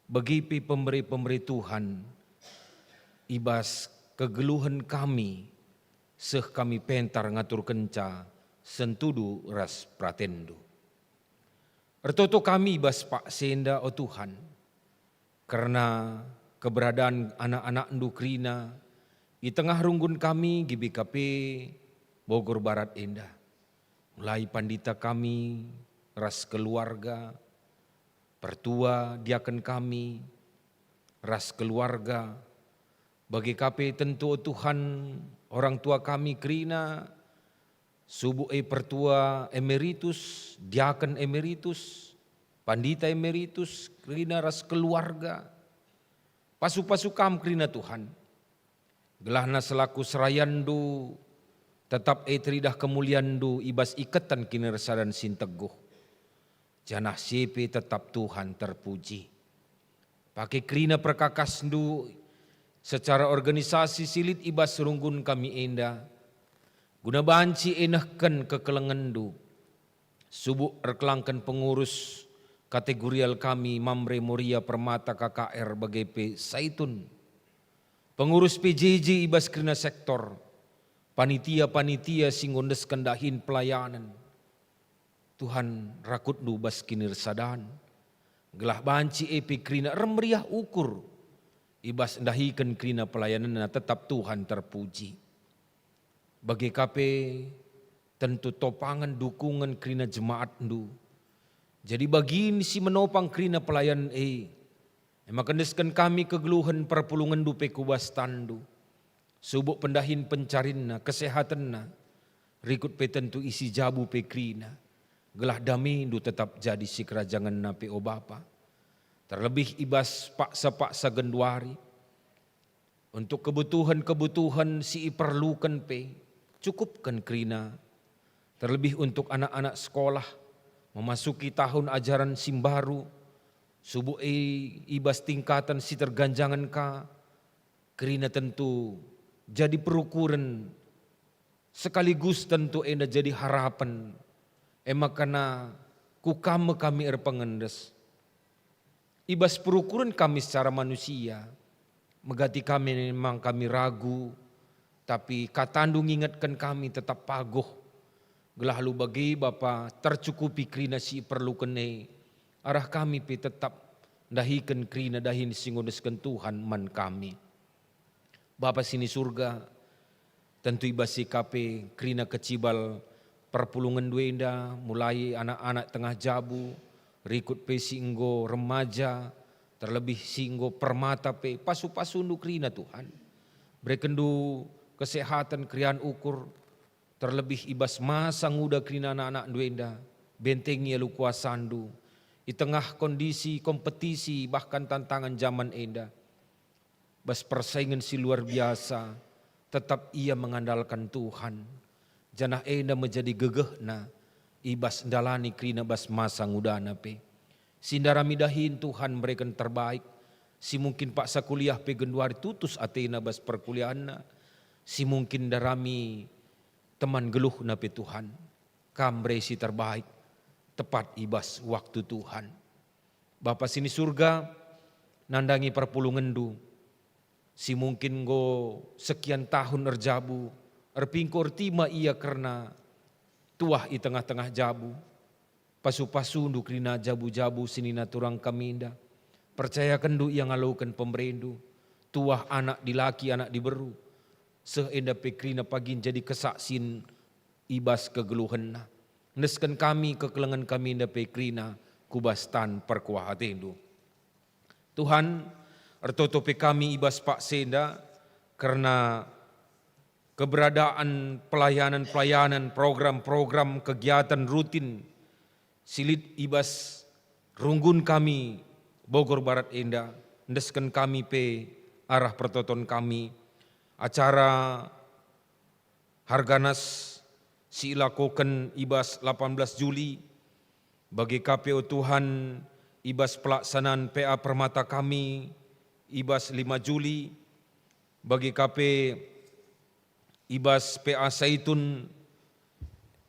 bage pe pemere-pemere Tuhan, i bas kegeluhen kami, seh kami pentar ngaturkenca sentudu ras peratenNdu. Ertoto kami i bas paksa enda, o Tuhan, kerna keberadaan anak-anakNdu kerina i tengah runggun kami G B K P Bogor Barat enda, mulai pandita kami ras keluarga, pertua diaken kami ras keluarga, bage ka pe tentu, o Tuhan, orang tua kami kerina, subuk e pertua emeritus, diaken emeritus, pandita emeritus, kerina ras keluarga. Pasu-pasu Kam kerina, Tuhan, gelahna selaku serayanNdu tetap e teridah kemulianNdu i bas iketen kinirasadan si nteguh, janah si pe tetap Tuhan terpuji. Pake kerina perkakasNdu secara organisasi si lit i bas runggun kami enda, guna banci e nehken kekelengenNdu, subuk erkelangken pengurus kategorial kami Mamre, Moria, Permata, K K R, bage pe Saitun, pengurus P J J i bas kerina sektor, panitia-panitia si enggo endesken dahin pelayanen. Tuhan, rakutNdu bas kinirsadan, gelah banci e pe kerina ermeriah ukur i bas ndahiken kerina pelayanenna tetap Tuhan terpuji. Bage ka pe tentu topangen dukungen kerina jemaatndu. Jadi bagin si menopang kerina pelayanen e, e maka endesken kami kegeluhen perpulungenndu pe ku bas tanndu. Subuk pendahin pencarinna, kesehatenna, rikut pe tentu isi jabu pe kerina, gelah damendu tetap jadi sikerajangenna pe, o Bapa. Terlebih i bas paksa-paksa genduari, untuk kebutuhen-kebutuhen si iperluken pe, cukupken kerina. Terlebih untuk anak-anak sekolah, memasuki tahun ajaran si mbaru, subuk e i bas tingkatan si terganjangen ka, kerina tentu jadi perukuren. Sekaligus tentu enda jadi harapen, e maka na ku Kam me kami erpengendes. I bas perukuren kami secara manusia, megati kami memang kami ragu, tapi KataNdu ngingetken kami tetap paguh. Gelah alu bage, Bapa, tercukupi kerina si iperluken e, arah kami pe tetap ndahiken kerina dahin si ngondesken Tuhan man kami. Bapa si ni Surga, tentu i bas si ka pe kerina kecibal perpulungenndu enda, mulai anak-anak tengah jabu, rikut pe si enggo remaja, terlebih si enggo permata pe, pasu-pasundu kerina, Tuhan. BerekenNdu kesehaten, keriahen ukur, terlebih i bas masa nguda kerina anak-anakNdu enda, bentengi alu kuasaNdu, i tengah kondisi kompetisi bahkan tantangan jaman enda. Bas persaingen si luar biasa, tetap ia mengandalkan Tuhan, janah enda me jadi gegehna i bas ndalani kerina bas masa ngudana pe. Si ndarami dahin Tuhan mereken terbaik, si mungkin paksa kuliah pe genduari tutus atena bas perkuliahenna, si mungkin ndarami teman geluhna pe Tuhan, Kam mere si terbaik, tepat i bas waktu Tuhan. Bapa si ni Surga, nandangi perpulungenndu, si mungkin enggo sekian tahun erjabu, erpingko ertima ia kerna tuah i tengah-tengah jabu. Pasu-pasundu kerina jabu-jabu senina turang kami enda. PercayakenNdu ia ngaloken pemerendu, tuah anak dilaki, anak diberu, seh enda pe kerina pagin jadi kesaksin i bas kegeluhenna. Endesken kami kekelengen kami enda pe kerina ku bas tan perkuah ateNdu. Tuhan, ertoto pe kami i bas paksa enda kerna keberadaan pelayanan-pelayanan, program-program, kegiatan rutin si lit i bas runggun kami Bogor Barat enda, endesken kami pe arah pertoton kami, acara Harganas si ilakoken i bas lapan belas Juli, bage ka pe, o Tuhan, i bas pelaksanaan P A Permata kami i bas lima Juli, bage ka pe i bas P A Saitun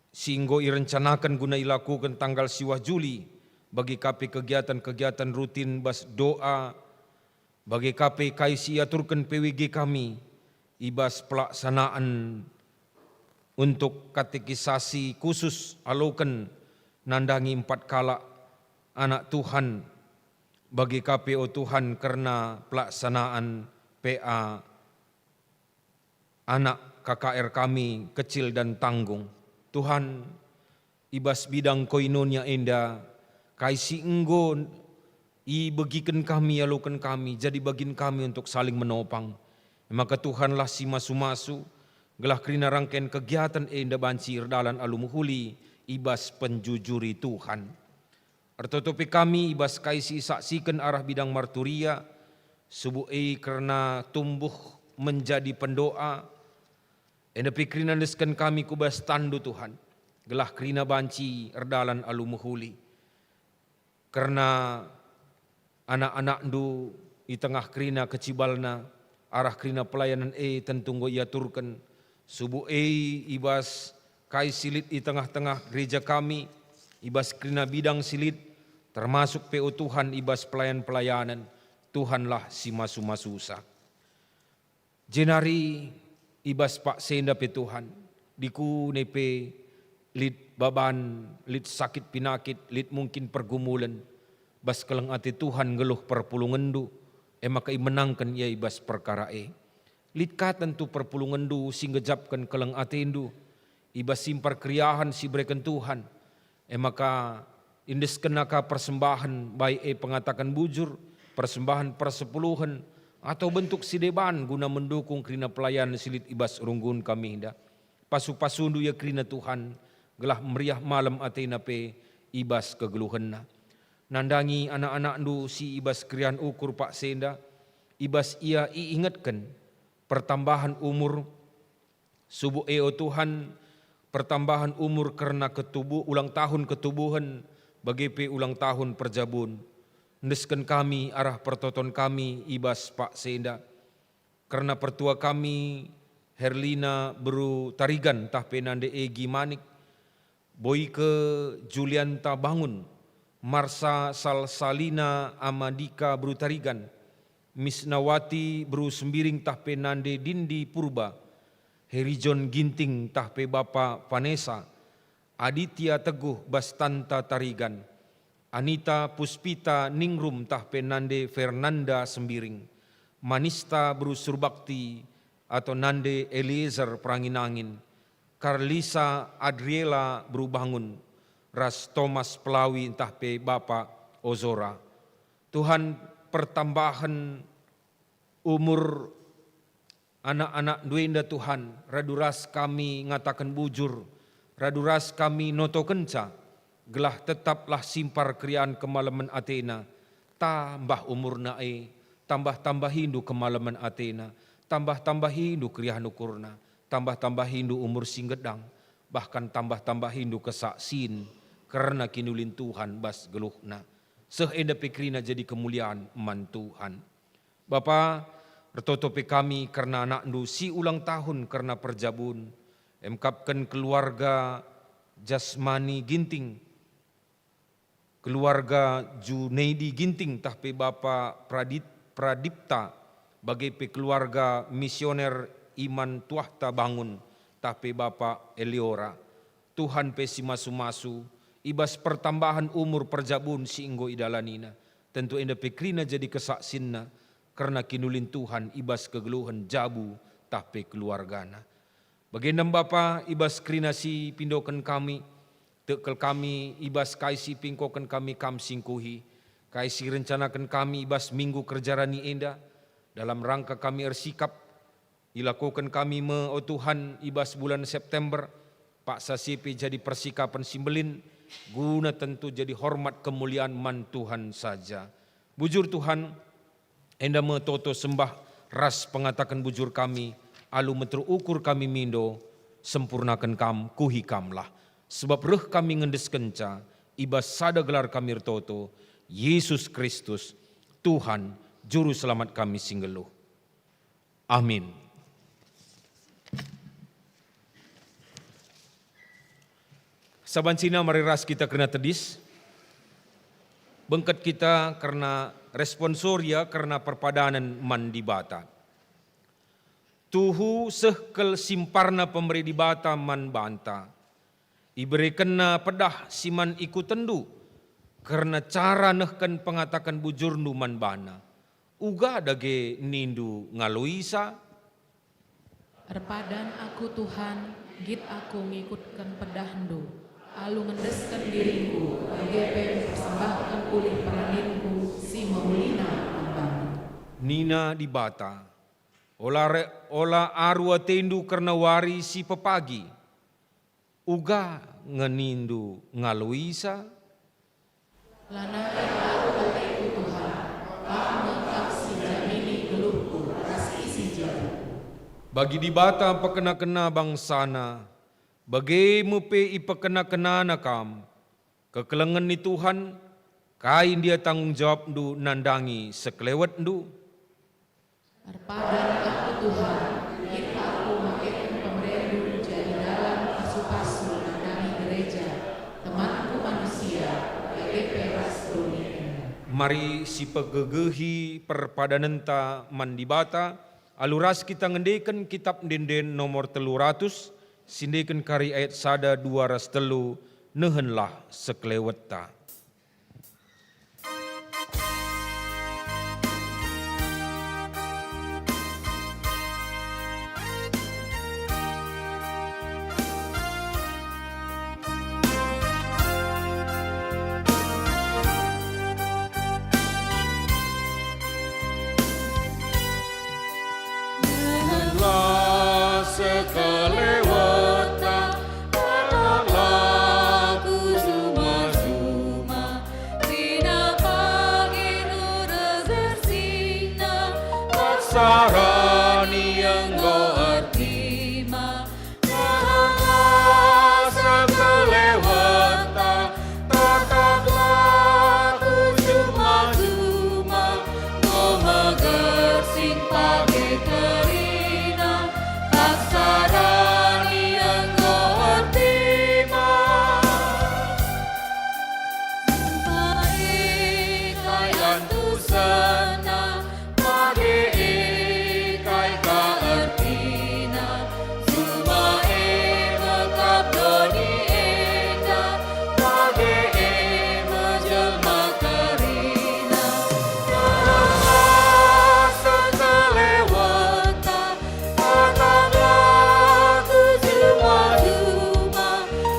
si enggo irencanaken guna ilakoken tanggal siwah Juli, bage ka pe kegiatan-kegiatan rutin bas doa, bage ka pe kai si iaturken P W G kami i bas pelaksanaan untuk katekisasi khusus aloken nandangi empat kalak anak Tuhan, bage ka pe, o Tuhan, kerna pelaksanaan P A anak K K R kami kecil dan tanggung. Tuhan, i bas bidang koinonia enda, kai si enggo ibegiken kami, ialoken kami, jadi bagin kami untuk saling menopang. E maka Tuhanlah si masu-masu, gelah kerina rangken kegiatan enda banci erdalan alu mehuli i bas penjujuri Tuhan. Ertoto pe kami i bas kai si isaksiken arah bidang marturia, subuk e kerna tumbuh menjadi pendoa, enda pe kerina endesken kami ku bas tanNdu, Tuhan, gelah kerina banci erdalan alu mehuli. Kerna anak-anakNdu i tengah kerina kecibalna, arah kerina pelayanan e tentu enggo iaturken, subuk e i bas kai si lit i tengah-tengah gereja kami, i bas kerina bidang si lit, termasuk pe, o Tuhan, i bas pelayan-pelayanen, Tuhanlah si masu-masusa. Jenari i bas paksa enda pe, Tuhan, dikune pe lit baban, lit sakit pinakit, lit mungkin pergumulen, bas keleng ate Tuhan nggeluh perpulungenNdu, e maka imenangken ia i bas perkara e. Lit ka tentu perpulungenndu si ngejapken keleng atendu i bas simpar keriahen si ibereken Tuhan, e maka iendeskenna ka persembahen, baik e pengataken bujur, persembahen persepuluhen, atau bentuk si deban guna mendukung kerina pelayanen si lit i bas runggun kami enda. Pasu-pasundu ia kerina Tuhan, gelah meriah malem atena pe i bas kegeluhenna. Nandangi anak-anakndu si i bas keriahen ukur paksa enda, i bas ia iingetken pertambahen umur, subuk e, o Tuhan, pertambahen umur kerna ketubu-, ulang tahun ketubuhen, bage pe ulang tahun perjabun. Endesken kami arah pertoton kami i bas paksa enda. Kerna pertua kami, Herlina beru Tarigan ntah pe nande Egi Manik, Boike Julianta Bangun, Marsa Salsalina Amadika beru Tarigan, Misnawati beru Sembiring ntah pe nande Dindi Purba, Herijon Ginting ntah pe Bapa Vanessa, Aditya Teguh Bastanta Tarigan, Anita Puspita Ningrum ntah pe nande Fernanda Sembiring, Manista beru Surbakti atau nande Eliezer Perangin-angin, Karlisa Adriela beru Bangun, ras Thomas Pelawi ntah pe Bapa Ozora. Tuhan, pertambahen umur anak-anakndu enda, Tuhan, radu ras kami ngataken bujur, radu ras kami notokenca, gelah tetaplah simpar keriahen kemalemen atena, tambah umurna e, tambah-tambahindu kemalemen atena, tambah-tambahindu keriahen ukurna, tambah-tambahindu umur si nggedang, bahkan tambah-tambahindu kesaksin kerna kinulin Tuhan bas geluhna. Seh enda pe kerina jadi kemulian man Tuhan. Bapa, ertoto pe kami kerna anakndu si ulang tahun kerna perjabun, emkapken keluarga Jasmani Ginting, keluarga Junaidi Ginting, tah pe Bapa Pradit-, Pradipta, bage pe keluarga misioner Iman Tuahta Bangun, tah pe Bapa Eliora. Tuhan pe si masu-masu, i bas pertambahen umur perjabun si enggo idalanina. Tentu enda pe kerina jadi kesaksinna kerna kinulin Tuhan i bas kegeluhen jabu tah pe keluargana. Bagenda me Bapa, i bas kerina si pindoken kami, tek kal kami i bas kai si pingkoken kami Kam singkuhi, kai si rencanaken kami i bas minggu kerja rani enda, dalam rangka kami ersikap, ilakoken kami me, o Tuhan, i bas bulan September, paksa si pe jadi persikapen si mbelin, guna tentu jadi hormat kemulian man Tuhan saja. Bujur, Tuhan, enda me toto sembah ras pengataken bujur kami, alu meteruk ukur kami mindo, sempurnaken Kam, kuhi Kamlah. Sebab reh kami ngendeskenca i bas sada gelar kami ertoto, Yesus Kristus, Tuhan, Juru Selamat kami si nggeluh. Amin. Sabancina mari ras kita kerina tedis. Bengket kita kerna responsoria kerna perpadanen man Dibata. Tuhu seh kal simparna pemere Dibata man banta. IberekenNa pedah si man ikutenndu kerna cara nehken pengataken bujurndu man baNa. Uga dage nindu ngaloisa? Erpadan aku, Tuhan, nggit aku ngikutken pedahNdu, alu ngendesken diringku, bage pe mpersembahken ulih peraninku si mehulina man baNdu. Nina Dibata, "Ola re-, ola aru atendu kerna wari si pepagi, uga nge nindu ngaloisa?" Lanai aru ateku, Tuhan, Kam me kap si njamini geluhku ras isi jabuku. Bagi Dibata mpekena-kena bangsaNa, bage me pe ipekena-kenaNa kam. Kekelengen ni Tuhan, kai ndia tanggung jawabndu nandangi sekelewetndu? Erpadan aku, Tuhan, nggit aku makeken pemereNdu jadi dalan pasu-pasu nandangi gereja, temanku manusia, bage pe ras doni enda. Mari sipegegehi perpadanenta man Dibata, alu ras kita ngendeken Kitap Ende-enden nomor telu ratus, si endeken kari ayat sada, dua ras telu, nehenlah sekelewetta. Arani enggo ertima, nehanglah sekelewetta, tataplah ku juma-juma, enggo megersing page kerina, paksa rani enggo ertima. Juma e kai antusenna, page e kai ka ertina, juma e mekap doni enda, page e me jelma kerina. Nehanglah sekelewetta, tataplah ku juma-juma,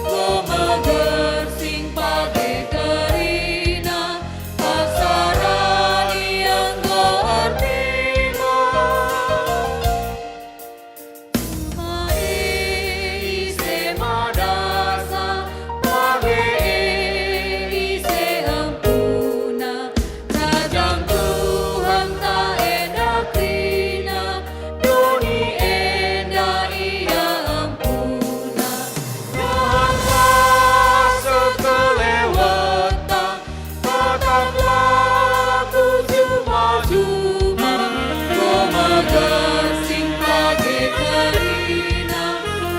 enggo megersing page kerina, paksa rani enggo ertima. Juma e ise madasa, page e ise empuna, rajang Tuhanta enda kerina, doni enda ia empuna. Nehanglah sekelewetta, tataplah ku juma-juma, enggo megersing page kerina,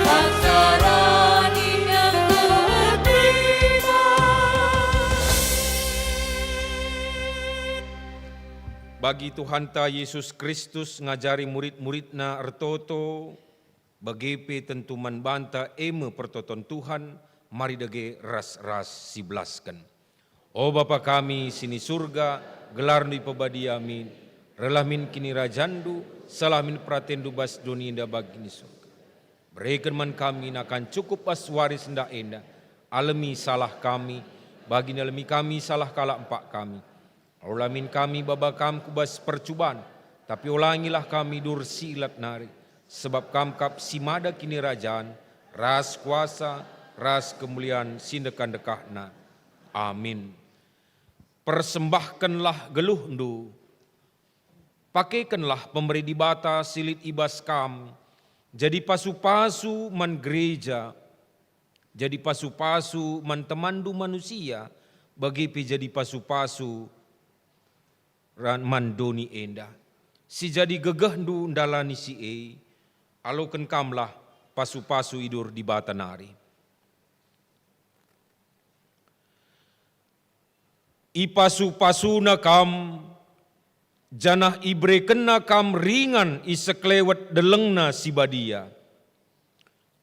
paksa rani enggo ertima. Bagi Tuhanta Jesus Kristus ngajari murid-muridNa ertoto, bage pe tentu man banta e me pertoton Tuhan, mari dage ras-ras sibelasken. O Bapa kami si ni Surga, gelarNdu ipebadia min, rehlah min kinirajanNdu, sehlah min peratenNdu bas doni enda bagi ni Surga. Bereken man kami nakan cukup bas wari sendah enda, alemi salah kami, bagi nalemi kami salah kalak empak kami. Ola min kami baba Kam ku bas percuban, tapi olangilah kami dursi ilat nari, sebab Kam kap si mada kinirajan, ras kuasa, ras kemulian si ndekah-ndekahna. Amin. Persembahkenlah geluhndu, pakekenlah pemere Dibata si lit i bas kam, jadi pasu-pasu man gereja, jadi pasu-pasu man temanndu manusia, bage pe jadi pasu-pasu ran-, man doni enda. Si jadi gegehndu ndalani si e, aloken kamlah pasu-pasu idur Dibata nari. Ipasu-pasuna kam, janah iberekenna kam ringan i sekelewet delengna si badia.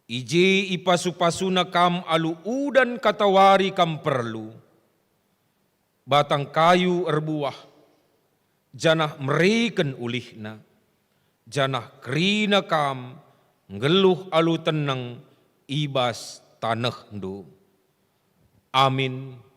I je ipasu-pasuna kam alu udan katawari kam perlu, batang kayu erbuah, janah mereken ulihna, janah kerina kam nggeluh alu teneng i bas tanehndu. Amin.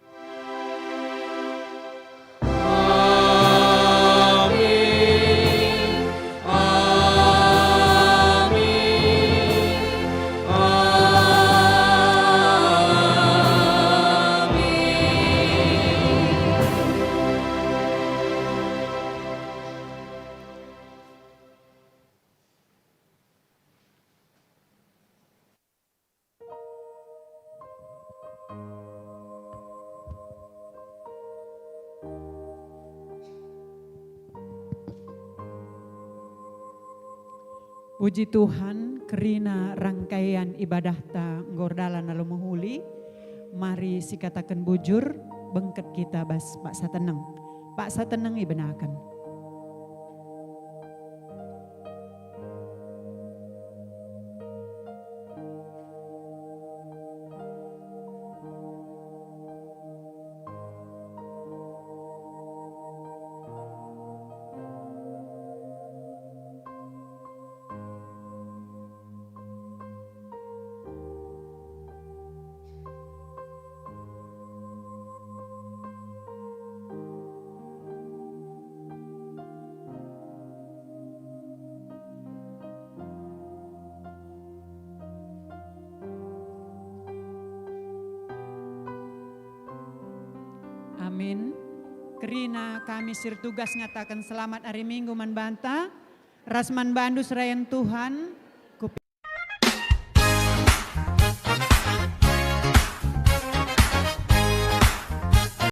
Puji Tuhan, kerina rangkaian ibadahta enggo erdalan alu mehuli. Mari sikataken bujur, bengket kita bas paksa teneng. Paksa teneng ibenaken. Amin. Kerina kami si ertugas ngataken selamat ari Minggu man banta. Ras man bandu serayan Tuhan.